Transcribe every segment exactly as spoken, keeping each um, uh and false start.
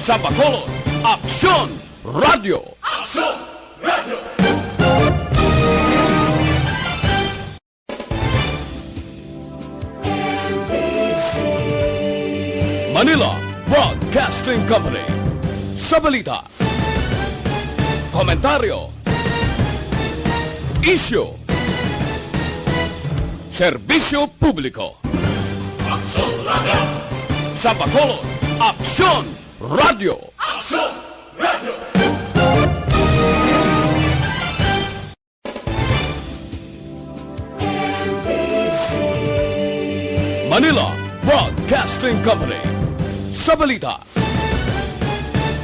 Sa Bacolod, Aksyon Radio. Aksyon Radio. Manila Broadcasting Company. Sa balita, komentaryo, isyu, serbisyo publiko. Aksyon Radio. Sa Bacolod, Aksyon Radio. Aksyon Radio. Manila Broadcasting Company. Sa balita,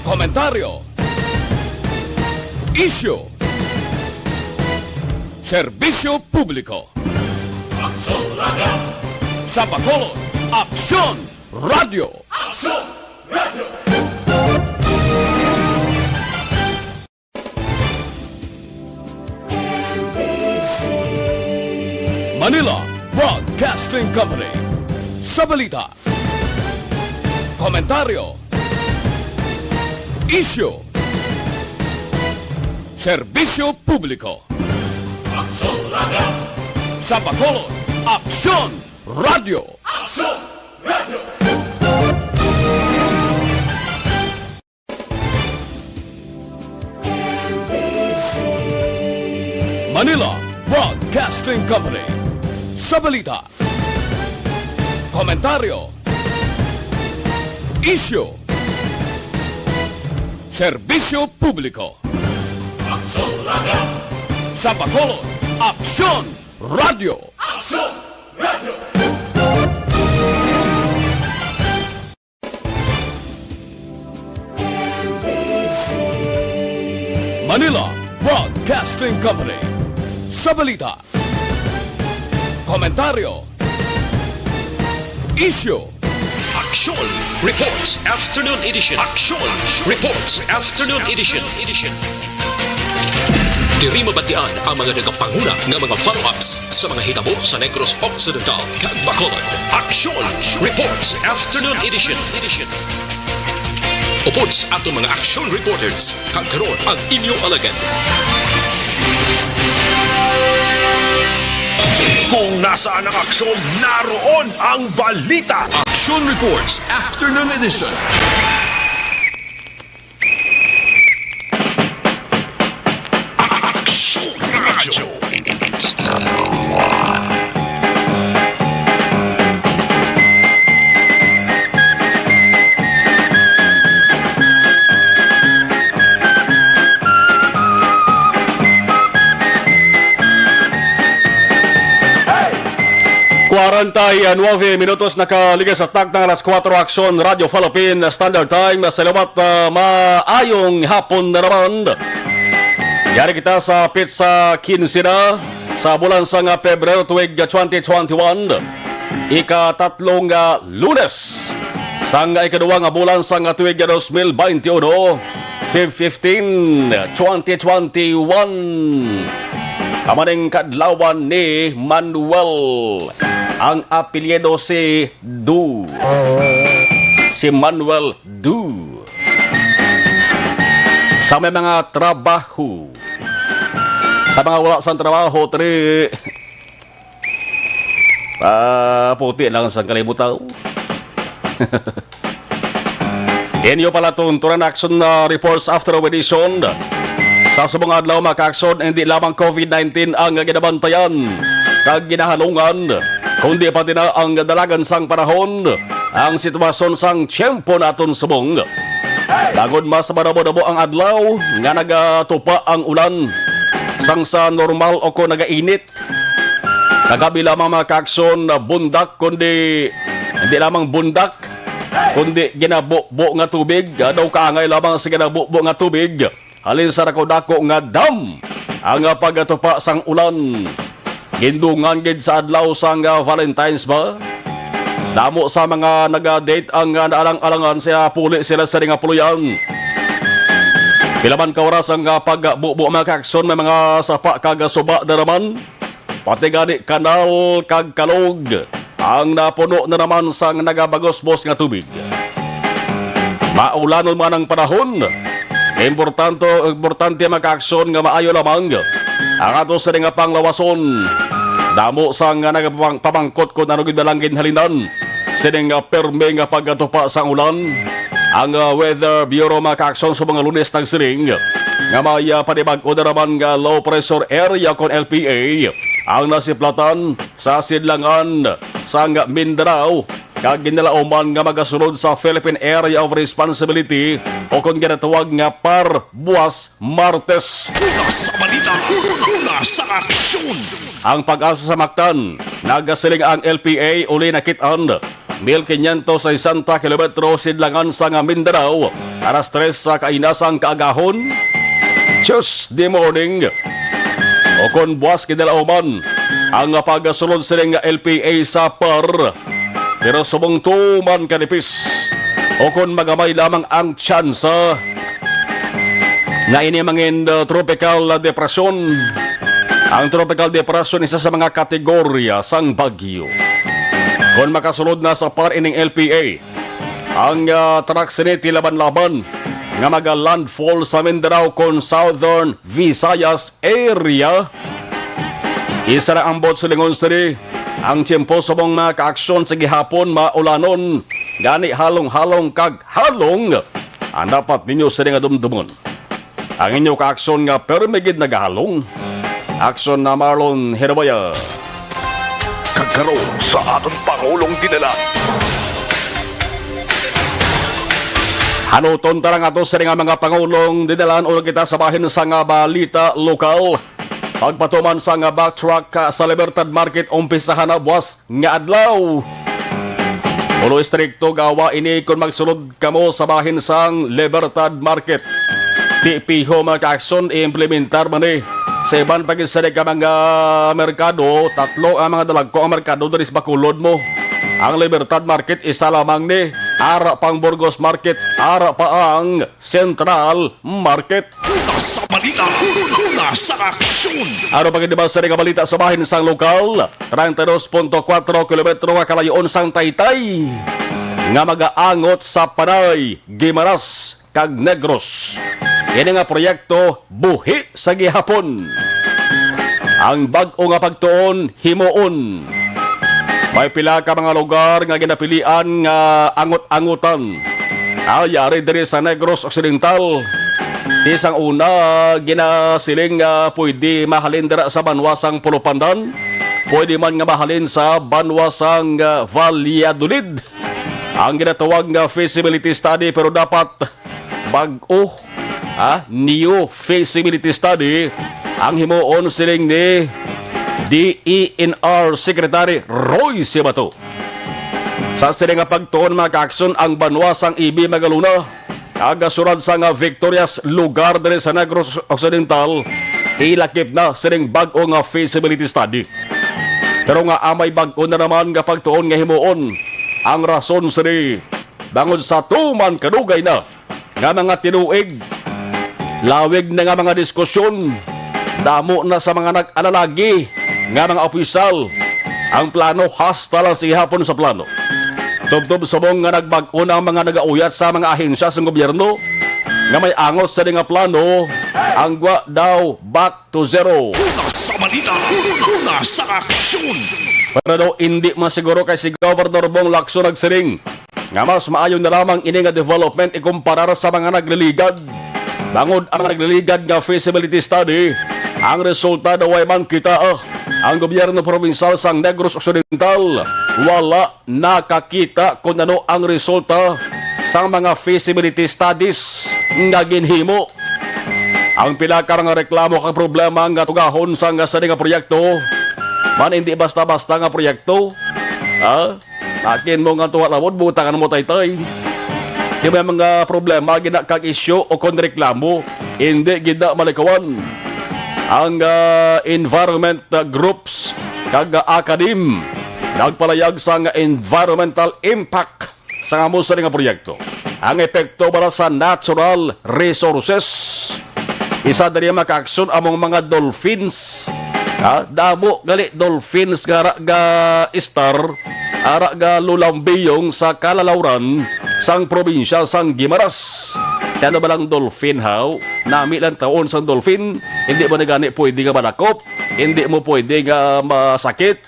komentaryo, isyu, serbisyo publiko. Aksyon Radio. Sa Bacolod, Aksyon Radio. Aksyon Radio. Manila Broadcasting Company. Sa balita, komentaryo, isyu, serbisyo publiko. Aksyon Radio. Sa Bacolod, Aksyon Radio. Aksyon Radio. Manila Broadcasting Company. Sa balita, komentaryo, isyu, serbisyo publiko. Aksyon Radio. Sa Bacolod, Aksyon Radio. Aksyon Radio. Manila Broadcasting Company. Sa balita, komentaryo, isyu, Aksyon Reports Afternoon Edition. Aksyon Reports Afternoon Edition. Diri mabatian ang mga nagapanguna nga mga follow-ups sa mga hitabo sa Negros Occidental kag Bacolod. Aksyon Reports Afternoon Edition. Upod sa aton mga aksyon reporters, kag karon ang inyo alagad. Kung nasaan ang aksyon, naroon ang balita. Action Reports Afternoon Edition. Action Radio. Kwarenta y nuebe minutos nakaligas sa takna nga alas kuwatro, Aksyon Radio Philippine Standard Time. Sa liwat, ah, maayong hapon na naman. Yari kita sa petsa kinse na sa bulan sang Pebrero tuig twenty twenty-one, ikatatlong, ah, Lunes sang ikaduha nga bulan sang tuig dos mil bente uno, Feb fifteen, twenty twenty-one. Amo ning kaadlawan ni Manuel. Ang apelyido si Du. Si Manuel Du. Sa may mga trabaho. Sa mga wala sang trabaho, tri. Ah, puti lang sang kalimutaw. Inyo pala tuntunan action, ah, reports after our edition. Sa subong adlaw, mga ka-action, hindi lamang covid nineteen ang ginabantayan kag ginahalungan, kundi pati na ang dalagan sang panahon, ang sitwasyon sang tiyempo naton subong. Bangod mas manabo-nabo ang adlaw nga nagatupa ang ulan, sang sa normal o kon nagainit, kagabi lamang, mga ka-action, bundak, kundi hindi lamang bundak, kundi ginabubo nga tubig, ah, daw kaangay lamang sa ginabubo nga tubig halin sa dako-dako nga dam ang, ah, pagatupa sang ulan. Gindungan gid sa adlaw sang, ah, Valentine's ba? Damo sa mga naga-date ang, ah, naalang-alangan sa puli sila sa nga puloy-an. Pila man ka oras ang, ah, pagbubo, mga ka-action, may mga sapa kag suba na naman. Pati gani kanal kag kalog ang napuno na naman sang nagabagosbos nga tubig. Maulanon man ang panahon. Importante, importante, mga kaaksyon, nga maayo lamang ang ato sini nga panglawason. Damo sang nga nagapamangkot kung ano gid na lang ginhalinan sining, ah, permi nga pagkatupa sang ulan. Ang, ah, Weather Bureau, mga kaaksyon, sa mga Lunes nagsiling nga may, ah, panibag-o na naman nga low pressure area kon L P A ang nasiplatan sa sidlangan sang Mindanao, kag ginalauman nga magasulod sa Philippine Area of Responsibility o kon ginatawag nga PAR buwas Martes. Una sa balita, una sa aksyon. Ang PAGASA sa Mactan, nagasiling ang L P A uli nakit-an mil quinientos sesenta kilometro sidlangan sang Mindanao, alas tres sa kainasang kaagahon, Tuesday morning, o kon buwas kinalauman ang pagasulod sining L P A sa PAR. Pero subong tuman kanipis o kon magamay lamang ang tsansa nga ini mangin, uh, tropical depression. Ang tropical depression isa sa mga kategorya sang bagyo. Kon makasulod na sa PAR ining L P A, ang, uh, track sini ti Laban-Laban nga maga-landfall sa Mindanao kon Southern Visayas area. Isa na ang buot silingon sini, ang tiyempo subong mga kaaksyon sa gihapon maulanon, gani halong-halong kag halong ang dapat ninyo sini nga dumdumon. Ang inyo kaaksyon nga permi gid nagahalong. Aksyon na Marlon Herobaya. Kag karon sa aton Pangulong Dinalan. Hanuton ta lang ato sini nga mga pangulong dinalan, o kita sa bahin sa nga balita lokal. Pagpatuman sa nga backtrack ka sa Libertad Market, umpisahan na buwas nga adlaw. Ulo estrikto gawa ini kon magsulod kamo sa bahin sang Libertad Market. Ti piho mga kaaksyon, i-implementar man ni sa iban pa gid sini ka mga merkado. Tatlo ang mga dalagko ang merkado diri sa Bacolod mo. Ang Libertad Market isa lamang ni, ara pang Burgos Market, ara pa ang Central Market. Una sa balita, una sa aksyon. Ano pa gid ba sa nga balita sa bahin sang lokal? Treinta y dos punto cuatro kilometro nga kalayoon sang Taytay nga magaangot sa Panay, Guimaras, kag Negros. Ini nga proyekto buhi sa gihapon. Ang bag-o nga pagtuon himuon. May pila ka mga lugar nga ginapilian nga angot-angutan. Ah, yari diri sa Negros Occidental. Ti sang una, ginasiling nga pwede mahalin dira sa banwa sang Pulupandan. Pwede man nga mahalin sa banwa sang, ah, Valladolid. Ang ginatawag nga feasibility study, pero dapat bag-o, ha, new feasibility study ang himuon siling ni D E N R Secretary Roy Sibato. Sa sini nga pagtuon, mga kaaksyon, ang banwa sang Ibi Magalona, kag sulod sa nga Victorias lugar diri sa Negros Occidental, ilakip na sining bag-o nga feasibility study. Pero nga amay bag-o na naman nga pagtuon nga himuon ang rason sini bangod sa tuman kadugay na nga mga tinuig, lawig na nga mga diskusyon, damo na sa mga nag-alalagi nga mga opisyal ang plano hasta lang sa gihapon sa plano. Tubtob subong nga nagbag-o na ang mga nagauyat sa mga ahensya sa gobyerno nga may angot sa nga plano, ang gwa daw back to zero. Una sa balita, una sa aksyon. Pero daw hindi masiguro kay si Governor Bong Lacson nagsiling nga mas maayo na lamang ini nga development ikumparar sa mga nagliligad. Bangod ang nagliligad nga feasibility study, ang resulta daw ay man kita, ah, ang gobyerno probinsal sang Negros Occidental wala nakakita kung ano ang resulta sang mga feasibility studies nga ginhimo. Ang pila ka mga reklamo kag problema nga tugahon sang sini nga proyekto, man hindi basta-basta nga proyekto. Ha? Akin mo nga tuwa lamod, butangan mo, Taytay. Di ba mga problema gina kag isyu o kon reklamo, hindi gid na malikawan. Ang, ah, environment, ah, groups kag, ah, academe nagpalayag sang environmental impact sang amo sini nga proyekto. Ang epekto para sa natural resources. Isa diri makaaksyon among mga dolphins. Ha? Damo gali dolphins nga ara ga istar, ara ga lulambiyong sa kalalawran. sang probinsya sang Guimaras. Kay ano ba lang dolphin, haw? Nami lang taon sang dolphin, hindi mo na gani pwede nga malakop, hindi mo pwede nga masakit.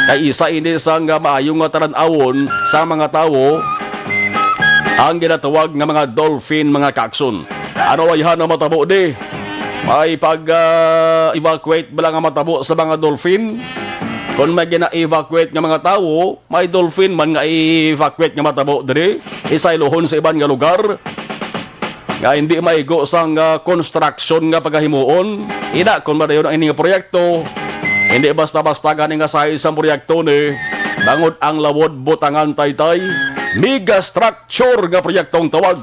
Kay isa ini sang maayo nga tanan-awon sa mga tawo ang ginatawag nga mga dolphin, mga kaakson. Ano ayhan ang matabo di? May pag, ah, evacuate ba lang ang matabo sa mga dolphin? Kung may gina-evacuate nga mga tawo, may dolphin man nga i-evacuate nga matabo diri, isaylohon sa iban nga lugar nga hindi maigo sang, ah, construction nga pagahimuon. Ina, kung madayon ang ini nga proyekto, hindi basta-basta gani nga size ang proyekto ni, bangod ang lawod butangan taytay, mega structure nga proyekto ang tawag.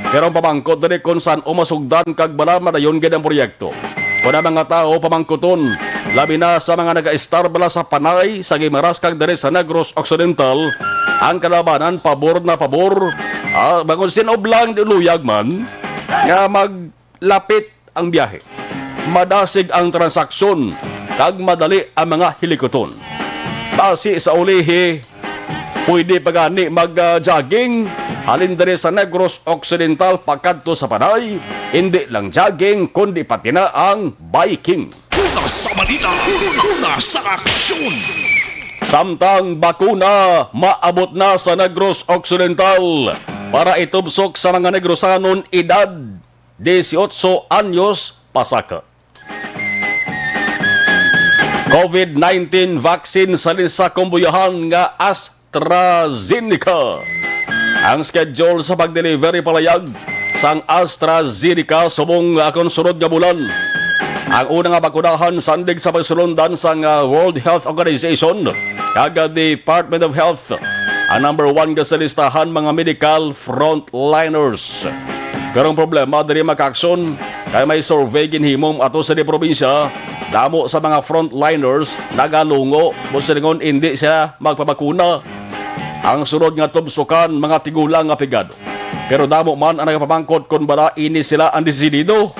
Pero ang pamangkot diri kung san-o masugdan kag bala madayon gid ang proyekto. Kon ang mga tawo pamangkuton, labi na sa mga nagaestar bala sa Panay, sa Guimaras kag diri sa Negros Occidental, ang kalabanan pabor na pabor, ah, bangod sin-ob lang di luyag man nga maglapit ang biyahe, madasig ang transaksyon, kag madali ang mga hilikuton. Basi sa ulihi, pwede pa gani mag-jogging halin diri sa Negros Occidental pakadto sa Panay, hindi lang jogging kundi pati na ang biking. Una sa balita, una sa aksyon. Samtang bakuna maabot na sa Negros Occidental para itubsok sa mga Negrosanon edad dieciocho anyos pasaka. COVID nineteen vaccine sa lisa kumbuyahan nga AstraZeneca. Ang schedule sa pag-delivery palayag sang AstraZeneca subong akon sunod nga bulan. Ang una nga bakunahan sandig sa pagsulundan sang, ah, World Health Organization kag, ah, Department of Health, ang number one ka sa listahan, mga medical frontliners. Pero ang problema diri, mga kaakson, kay may survey ginhimo ato sa di probinsya, damo sa mga frontliners nagalungo, buot silingon hindi sila magpabakuna. Ang sunod nga tubsokan, mga tigulang nga pigado. Pero damo man ang nagapamangkot kon bala ini sila ang desidido.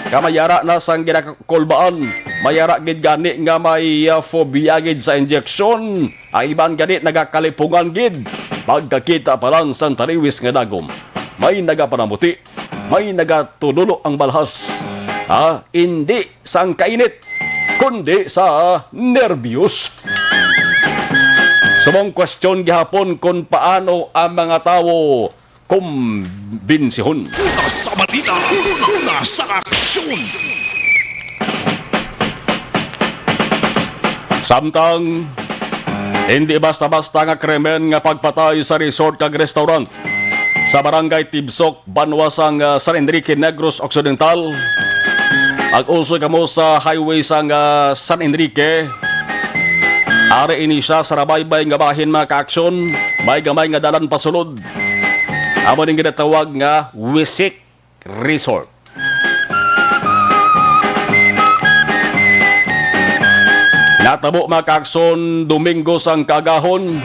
Kamayara na sang ginakulbaan, mayara gid gani nga may, ah, phobia gid sa injection. Ang iban gani nagakalipungan gid pagkakita pa lang sang taliwis nga dagom. May nagapanamuti, may nagatudulo ang balhas. Ha? Indi sang kainit, kundi sa nerbiyos. Subong question gihapon kung paano ang mga tawo kumbinsihon. Una sa balita, una sa aksyon. Samtang, hindi basta-basta nga krimen nga pagpatay sa resort kag restaurant sa Barangay Tibsok, banwa sang, ah, San Enrique, Negros Occidental. Ag-usoy kamo sa highway sang, ah, San Enrique. Ari ini siya sa Rabaybay nga bahin, mga kaaksyon. May gamay nga dalan pasulod. Amo ning ginatawag nga Wisik Resort. Natabo, mga kaakson, Domingo sang kaagahon.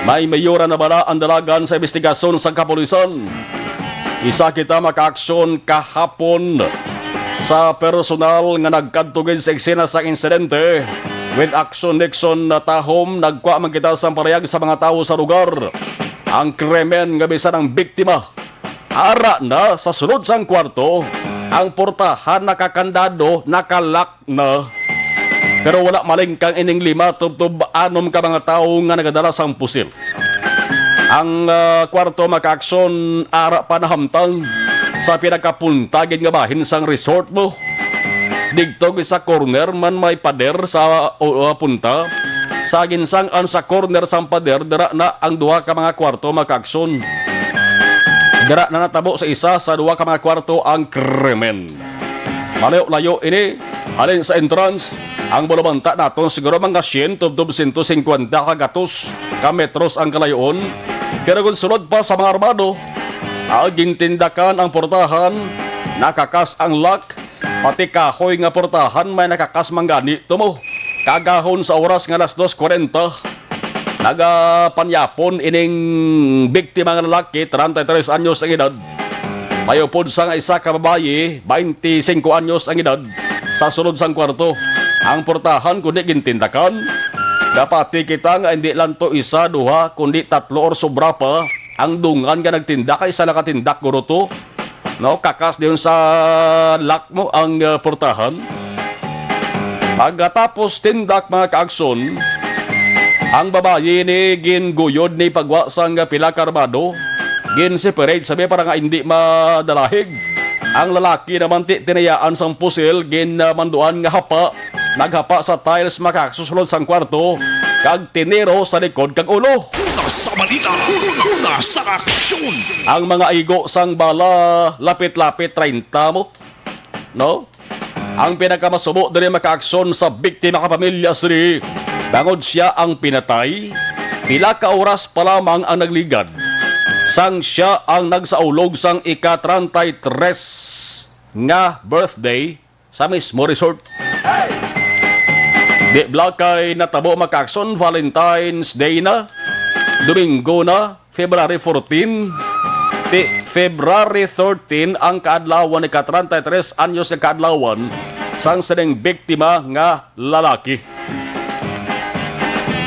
May mayora na bala ang dalagan sa investigasyon sa kapulisan. Isa kita, mga kaakson, kahapon sa personal nga nagkadto gid sa eksena sang insidente with Action Nixon na tahom. Nagkuha man kita sang parayag sa mga tawo sa lugar. Ang krimen nga bisan ang biktima ara na sa sulod sang kwarto, ang portahan nakakandado, nakalak na. Pero wala malingkang ining lima tubtob anom ka mga tawo nga nagadala sang pusil. Ang, ah, kwarto, mga kaakson, ara pa nahamtang sa pinakapunta gid nga bahin sang resort mo. Digto gid sa corner man may pader sa, o, ah, punta. Sa ginsang-an sa corner sang pader, dira na ang duha ka mga kwarto, mga kaakson. Dira na natabo sa isa sa duha ka mga kwarto ang krimen. Malayo-layo ini halin sa entrance. Ang bulabanta naton siguro mga siyento tubtob siyento singkwenta ka gatos ka metros ang kalayoon. Pero kung sulod pa sa mga armado, ah, gintindakan ang portahan, nakakas ang lock, pati kahoy nga portahan may nakakas man gani tumo. Kagahon sa oras nga alas dos kwarenta, nagapanyapon ining biktima nga lalaki, treinta y tres anyos ang edad. May upod sa nga isa ka babayi, baynte singko anyos ang edad, sa sulod sang kwarto. Ang portahan kundi gintindakan, Napati kita nga hindi lang to isa, duha, kundi tatlo or sobra pa ang dungan nga nagtinda, kay isa lang ka tinda guro to. No, kakas diyon sa lock mo ang, ah, portahan. Pagkatapos tindak, mga kaakson, ang babayi ni ginguyod ni pagwa sang pila ka armado, gin-separate sabi para nga hindi madalahig. Ang lalaki naman ti tinayaan sang pusil, gin, ah, manduan nga hapa, naghapa sa tiles, mga kaakson, sulod sang kwarto, kag tiniro sa likod kag ulo. Una sa balita, una sa aksyon. Ang mga igo sang bala, lapit-lapit treinta mo, no? Ang pinakamasubo diri, mga kaakson, sa biktima ka pamilya sini, bangod sia ang pinatay, pila ka oras pa lamang ang nagligad sang sia ang nagsaulog sang ika treinta y tres nga birthday sa mismo resort. Di bala kay natabo, mga kaakson, Valentine's Day na, Domingo na, February fourteen, ti February thirteen ang kaadlawan ni ka treinta y tres anyos nga kaadlawan sang sining biktima nga lalaki.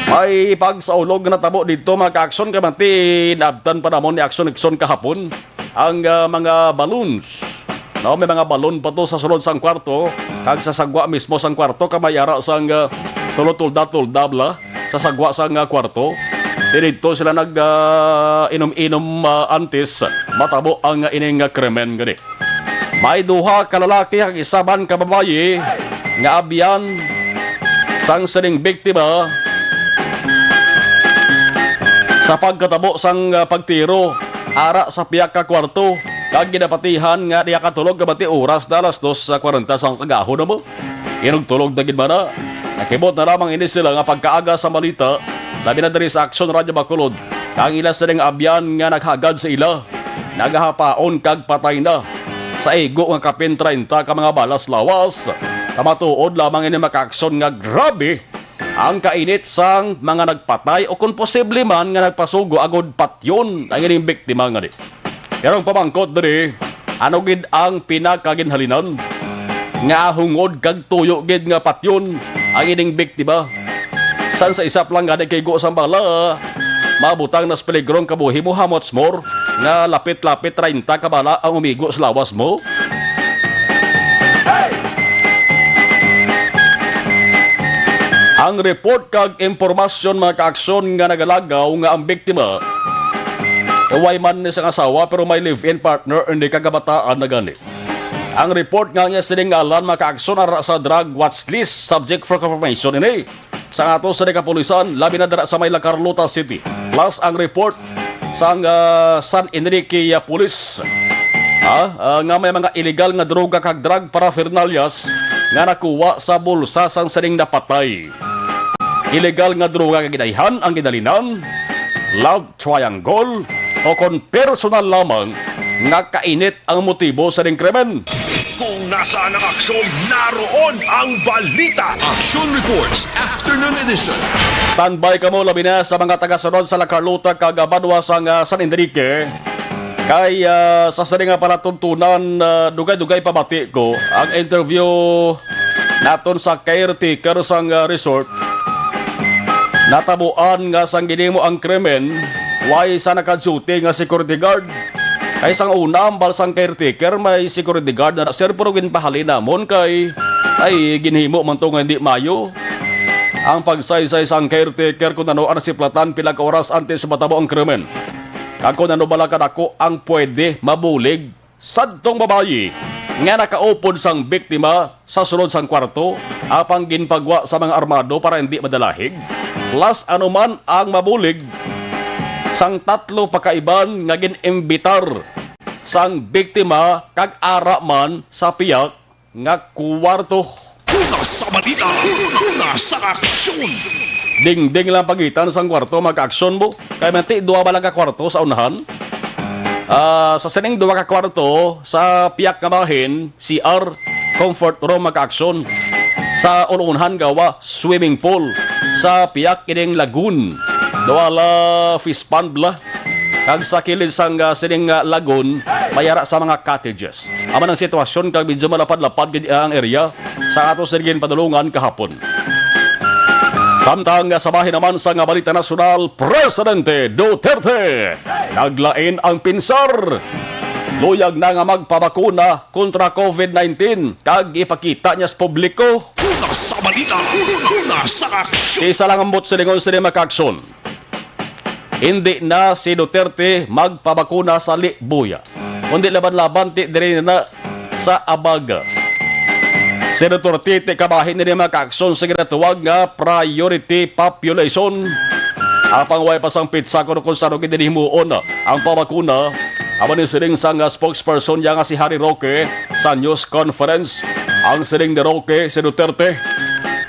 May pagsaulog nga natabo dito, mga kaakson, kay manti naabtan pa namon ni Aksyon Ikson kahapon ang, ah, mga balloons. No, may mga balloon pa to sa sulod sang kwarto, kag sa sagwa mismo sang kwarto, kag may ara sang, ah, tulo tulda-tulda bala sa sagwa sang, ah, kwarto. Ti didto sila nag, ah, inom-inom, ah, antes matabo ang, ah, ining, ah, krimen gani. May duha ka lalaki kag isa man ka babayi nga abyan sang sining biktima sa pagkatabo sang, ah, pagtiro ara sa pihak ka kwarto, kag ginapatihan nga diha ka tulog kabati oras na alas dos sa kwarenta sang kagahon na mo. Inugtulog na gid man na. Nakibot na lamang ini sila nga pagkaaga sa balita, labi na diri sa Aksyon Radyo Bacolod, ang ila sining abyan nga naghagad sa ila, nagahapaon kag patay na sa igo nga kapin treinta ka mga balas lawas. Kamatuod lamang ini, mga kaakson, nga grabe ang kainit sang mga nagpatay o kon posible man nga nagpasugo agod patyon ang ining biktima nga di. Pero ang pamangkot diri, ano gid ang pinakaginhalinan nga hungod kag tuyo gid nga patyon ang ining biktima? San sa isa pa lang gani kaigo sang bala, mabutang na sa peligro ang kabuhi mo, how much more nga lapit-lapit treinta ka bala ang umigo sa lawas mo? Ang report kag impormasyon, mga kaaksyon, nga nagalagaw nga ang biktima way man ni sang asawa pero may live-in partner, hindi kagabataan na gani. Ang report nga niya sining ngalan, mga kaaksyon, ara sa drug watch list, subject for confirmation ini sa ato sa kapulisan, labi na dira sa may La Carlota City. Plus ang report sang, ah, San Enrique, ah, Police, ah, ah, nga may mga illegal nga droga kag drug paraphernalias nga nakuha sa bulsa sang sining napatay. Illegal nga droga nga ginaihan ang ginhalinan, love triangle, o kon personal lamang nga kainit ang motibo sa ning krimen. Kung nasaan ang aksyon, naroon ang balita. Action Reports, Afternoon Edition. Standby kamo, labi na sa mga tagasunod sa La Carlota kag, ah, banwa sang, ah, San Enrique. Kay, ah, sa sini nga palatuntunan, ah, dugay-dugay pabati ko ang interview naton sa caretaker sang, ah, resort. Natabuan nga sang ginimo ang krimen, way sa naka-duty nga security guard. Kay sang una, ambal sang caretaker, may security guard na, "Sir, pero ginpahalin namon kay, ay, ginhimo man to nga hindi mayo." Ang pagsaysay sang caretaker kung ano ang nasiplatan pila ka oras antes matabo ang krimen, kag kung ano bala kadako ang pwede mabulig sadtong babayi nga nakaupod sang biktima sa sulod sang kwarto, apang ginpagwa sa mga armado para hindi madalahig, plus anuman ang mabulig sang tatlo pa ka iban nga gin-imbitar sang biktima kag ara man sa piyak nga kwarto. Una sa balita, una sa aksyon. Dingding lang pagitan sang kwarto, mag-aksyon mo. Kay manti, duha ba lang ka kwarto sa unahan? Ah, sa sining duha ka kwarto, sa piyak nga bahin, C R, comfort room, mag-aksyon. Sa ulunhan gawa, swimming pool. Sa piyak ining lagoon, duha la fish pond bla. Kag sa kilid sang, ah, sining, ah, lagoon, may ara sa mga cottages. Amo ang sitwasyon kag medyo malapad-lapad gid ang area sa ato sa ginpadulungan kahapon. Samtang sa bahin naman sa nga balita nasyonal, Presidente Duterte naglain ang pinsar. Luyag na nga magpabakuna kontra covid nineteen kag ipakita niya sa publiko. Una sa balita, una sa aksyon. Isa lang ang bot silingon sini, mga kaakson. Hindi na si Duterte magpabakuna sa Libuya, kundi laban-laban ti diri na sa Abaga. Si Duterte ti kabahin ni mga kaakson sa ginatawag nga priority population. Apang way pa sang pitsa kung, kung sano gid himuon ang pabakuna, amo ni siling sang spokesperson niya nga si Harry Roque sa news conference. Ang siling ni Roque, si Duterte,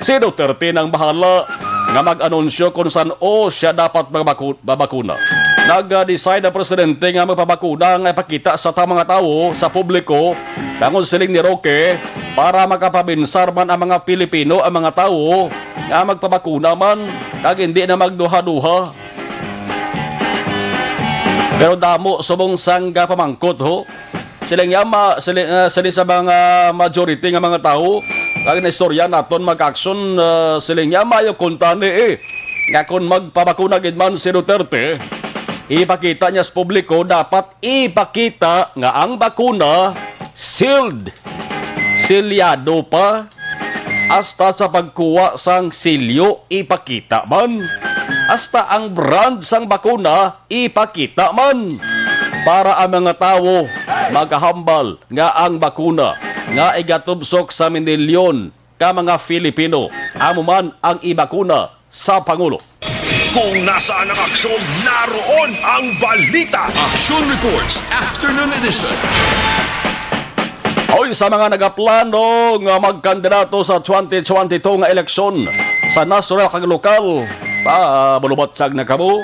si Duterte nang bahala nga mag-anunsyo kung san-o siya dapat magbaku-, babakuna. Nag-decide ang presidente nga magpabakuna nga ipakita sa ta-, mga tawo, sa publiko, tungod siling ni Roque, para makapabinsar man ang mga Pilipino, ang mga tawo nga magpabakuna man, kag hindi na magduha-duha. Pero damo subong sang pamangkot, ho. Siling niya ma-, siling, ah, siling sa mga majority nga mga tawo, kag naistorya naton, mga kaakson, ah, siling niya maayo kuntani, eh, nga kon magpabakuna gid man si Duterte, ipakita niya sa publiko, dapat ipakita nga ang bakuna sealed, silyado pa, hasta sa pagkuha sang silyo ipakita man, hasta ang brand sang bakuna ipakita man, para ang mga tawo magahambal nga ang bakuna nga igatubsok sa minilyon ka mga Filipino amo man ang ibakuna sa Pangulo. Kung nasaan ang aksyon, naroon ang balita. Aksyon Reports, Afternoon Edition. Oy, sa mga nagaplano nga magkandidato sa twenty twenty-two nga eleksyon sa nasyonal kag lokal, pa, bulubatsag na kamo.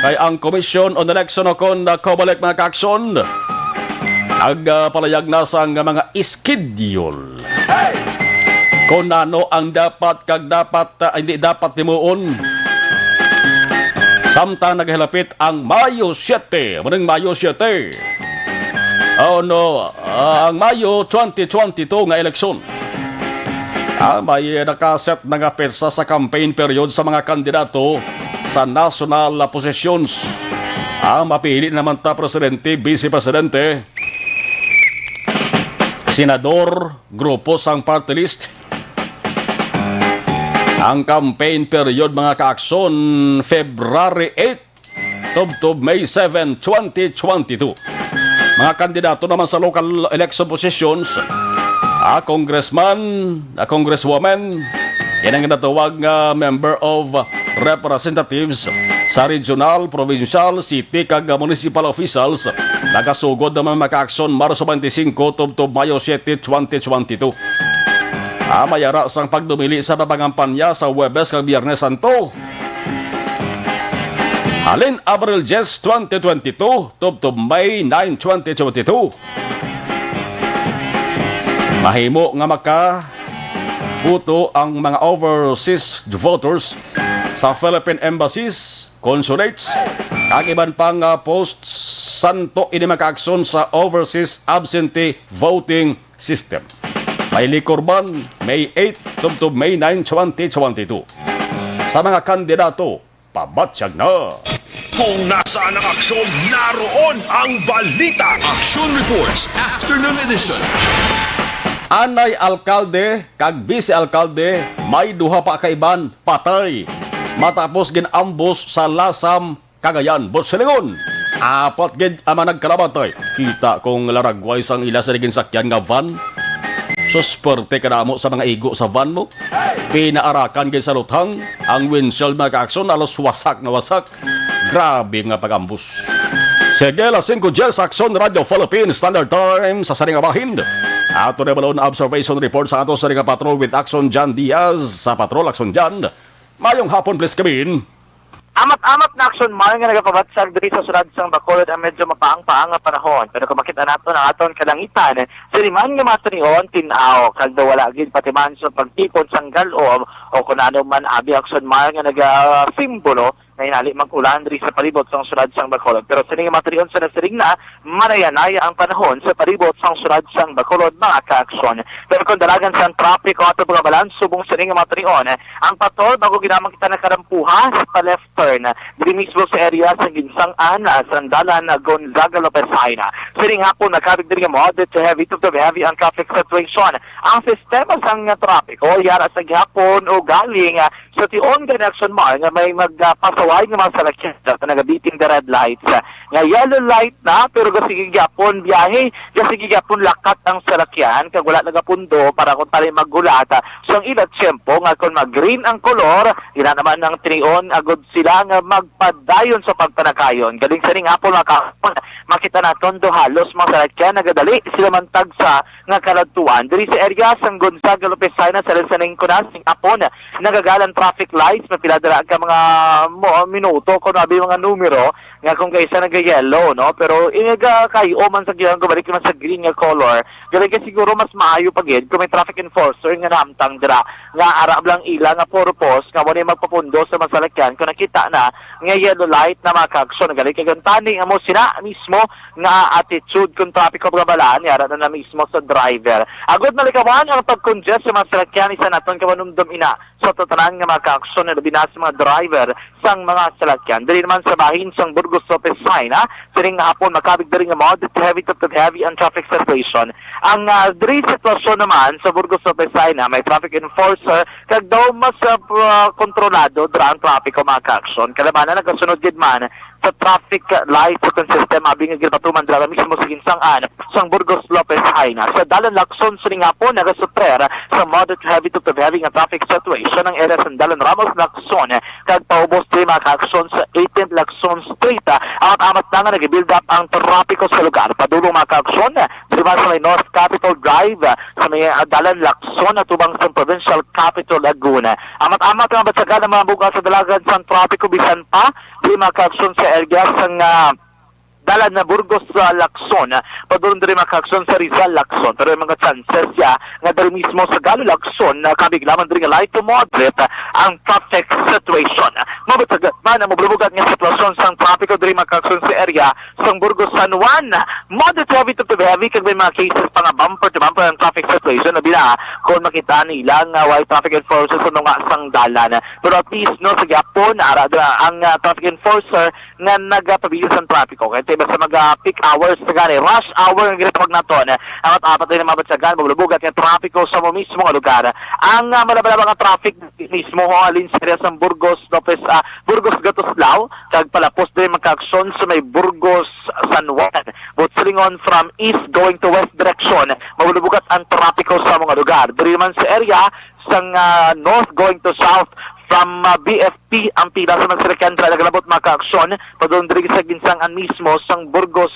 Kay ang Commission on Election o kon, ah, COMELEC, mga kaakson, nagpalayag na sang mga schedule. Kon ano ang dapat kag dapat, ah, hindi dapat himuon. Samtang naghilapit ang Mayo siete, maning Mayo siete. Oh no, ah, ang Mayo twenty twenty-two nga eleksyon. Ah, may nakaset na nga petsa sa campaign period sa mga kandidato sa national positions. Ah, mapili naman ta presidente, vice presidente, senador, grupo sang party list. Ang campaign period, mga kaakson, February eight tubtob May seven, twenty twenty-two. Mga kandidato naman sa local election positions, ah, congressman, ah, congresswoman, yan ang ginatawag nga member of representatives sa regional, provincial, city, kag municipal officials. Nagasugod naman, mga kaakson, Marso twenty-five tubtob Mayo siete, twenty twenty-two. Ah, may ara sang pagdumili sa papangampanya sa Huwebes kag Biyernes Santo. Halin Abril diyes, twenty twenty-two, tubtob May nine, twenty twenty-two. Mahimo nga makaboto ang mga overseas voters sa Philippine embassies, consulates, kag iban pang, ah, posts santo ini makaakson sa overseas absentee voting system. May likurban, May eight tubtob May nine, twenty twenty-two. Sa mga kandidato, pabatyag na. Kung nasaan ang aksyon, naroon ang balita. Aksyon Reports, Afternoon Edition. Anay alkalde kag vice alkalde, may duha pa ka iban patay matapos gin-ambush sa Lasam, Cagayan, Boss Silingon. Apat gid ang mga nagkalamatay. Kita kong laragway sang ila sa ginsakyan nga van. Sus, perte kadamo sa mga igo sa van mo. Pinaarakan gid sa luthang ang windshield, mga kaakson, halos wasak na wasak. Grabe nga pag-ambush. Sige, alas singko diyes, Aksyon Radyo Philippine Standard Time sa sari nga bahin. Ato na balon observation report sa ato sari nga patrol with Aksyon Jan Diaz. Sa patrol, Aksyon Jan, mayong hapon, please, kabin. Amat-amat na, Aksyon Mar, nga nagapabatsag diri sa syudad sang Bacolod ang medyo mapaang-paang nga panahon. Pero kung makita naton ang aton kalangitan, sini man nga mga tunion, tin-aw, kag daw wala gid pati man sa pagtipon sang gal-om o kung ano man abi, Aksyon Mar, nga nagasimbolo Hinali mag-ulan diri sa palibot sang syudad sang Bacolod. Pero sining matinion sa nasiring na, manayanaya ang panahon sa palibot sang syudad sang Bacolod, mga kaaksyon. Pero kung dalagan sang trapiko ato mga balan, subong sining matinion, ang patrol bago ginamang kita nakarampuha sa pa-left turn diri mismo sa area sa ginsang-an sa dalan na Gonzaga Lopez Jaena. Sining hapon, nakabig diri nga moderate to heavy to heavy ang traffic situation. Ang sistema sang trapiko yara sa gihapon o galing, ah, sa tion gani action, Mar, nga may magpasaway nga mga salakyan sa nagabiting the red lights, ah, nga yellow light na, pero gasigi gyapon biyahe, gasigi gyapon lakat ang salakyan kag wala nagapundo para kung tali maghulat, ah, sang ila tiyempo nga kung mag-green ang kolor, ina naman ang tinion agud sila nga magpadayon sa pagpanakayon. Galing sa ning hapon, mga kahapon, makita naton do halos mga salakyan nagadali sila man tagsa nga kaladtuan. Diri sa area sang Gonzaga Lopez Jaena sa Lisaning Kunas, ning hapon, nagagalang traffic lights, mapila dira ka mga mo-, minuto, kung abi mga numero, nga kung kaisa naga-yellow, no? Pero inaga kay man sa gihang gabalik man sa green nga color, galing ka siguro mas maayo pa gid kung may traffic enforcer nga nahamtang dira, nga ara lang ila nga purpose nga wala magpapundo sa masalakyan kung nakita na nga yellow light na, mga kaaksyon. Galing ka gantani nga mo sila mismo nga attitude kung trapiko, mga balaan, yara na, na mismo sa driver. Agod malikawan ang pag-congest sa mga salakyan, isa naton kamanumdom ina sa tanan nga mga kaaksyon na labi na sa mga driver sang mga salakyan. Diri naman sa bahin sang Burgos Lopez Jaena, sining nga hapon, makabig diri nga moderate to heavy to heavy ang traffic situation. Ang, ah, diri sitwasyon naman sa Burgos Lopez Jaena, may traffic enforcer, kag daw mas, ah, pro-, kontrolado dira ang trapiko, mga kaaksyon. Kalabanan nagasunod gid man sa traffic light sa sistema abi nga ginpatuman dira mismo sa ginsang-an sang Burgos Lopez Jaena. Sa Dalan Lacson sining hapon, nagasuffer sa moderate to heavy to heavy nga traffic situation ang area sa Dalan Ramos Lacson kag paubos diri, mga kaaksyon, sa eighteenth Lacson Street. Amat-amat na nga nag-build up ang trapiko sa lugar. Padulong, mga kaaksyon, diri man sa may North Capitol Drive, sa may, ah, Dalan Lacson atubang sa Provincial Capitol Laguna. Amat-amat nga batyagan ang mga bugas sa dalagan sang trapiko bisan pa diri, mga kaaksyon, sa area sang, ah, dalan na Burgos sa Lacson, padulong diri, mga kaaksyon, sa Rizal Lacson. Pero may mga chances ya nga diri mismo sa Galo Lacson, na kabig lamang diri nga light to moderate ang traffic situation. Mabatyagan ang mabulubugat nga sitwasyon sang trapiko diri, mga kaaksyon, sa area sang Burgos San Juan. Moderate to heavy to heavy kag may mga cases pa nga bumper to bumper ang traffic situation, labi na kung makita nila nga way traffic enforcer sa tunga sang dalan. Pero at least, no, sa gihapon, ara dira ang, ah, traffic enforcer nga nagapabilis ang trapiko. Kay basta mag, ah, peak hours na gani, rush hour nga ginatawag naton, ang at apat na mabatyagan, mabulubugat nga trapiko sa mo mismo nga lugar. Ang, ah, malabalaba nga traffic mismo, ho, halin sa area sang Burgos, Lopez, ah, Burgos Gatuslao, kag palapos diri, mga kaaksyon, sa may Burgos San Juan. But silingon from east going to west direction, mabulubugat ang trapiko sa mga lugar. Diri man sa area sang, ah, north going to south from, ah, B F P ang pila sa mga salakyan dira nagalabot, mga kaaksyon, padulong diri sa ginsang-an mismo sang Burgos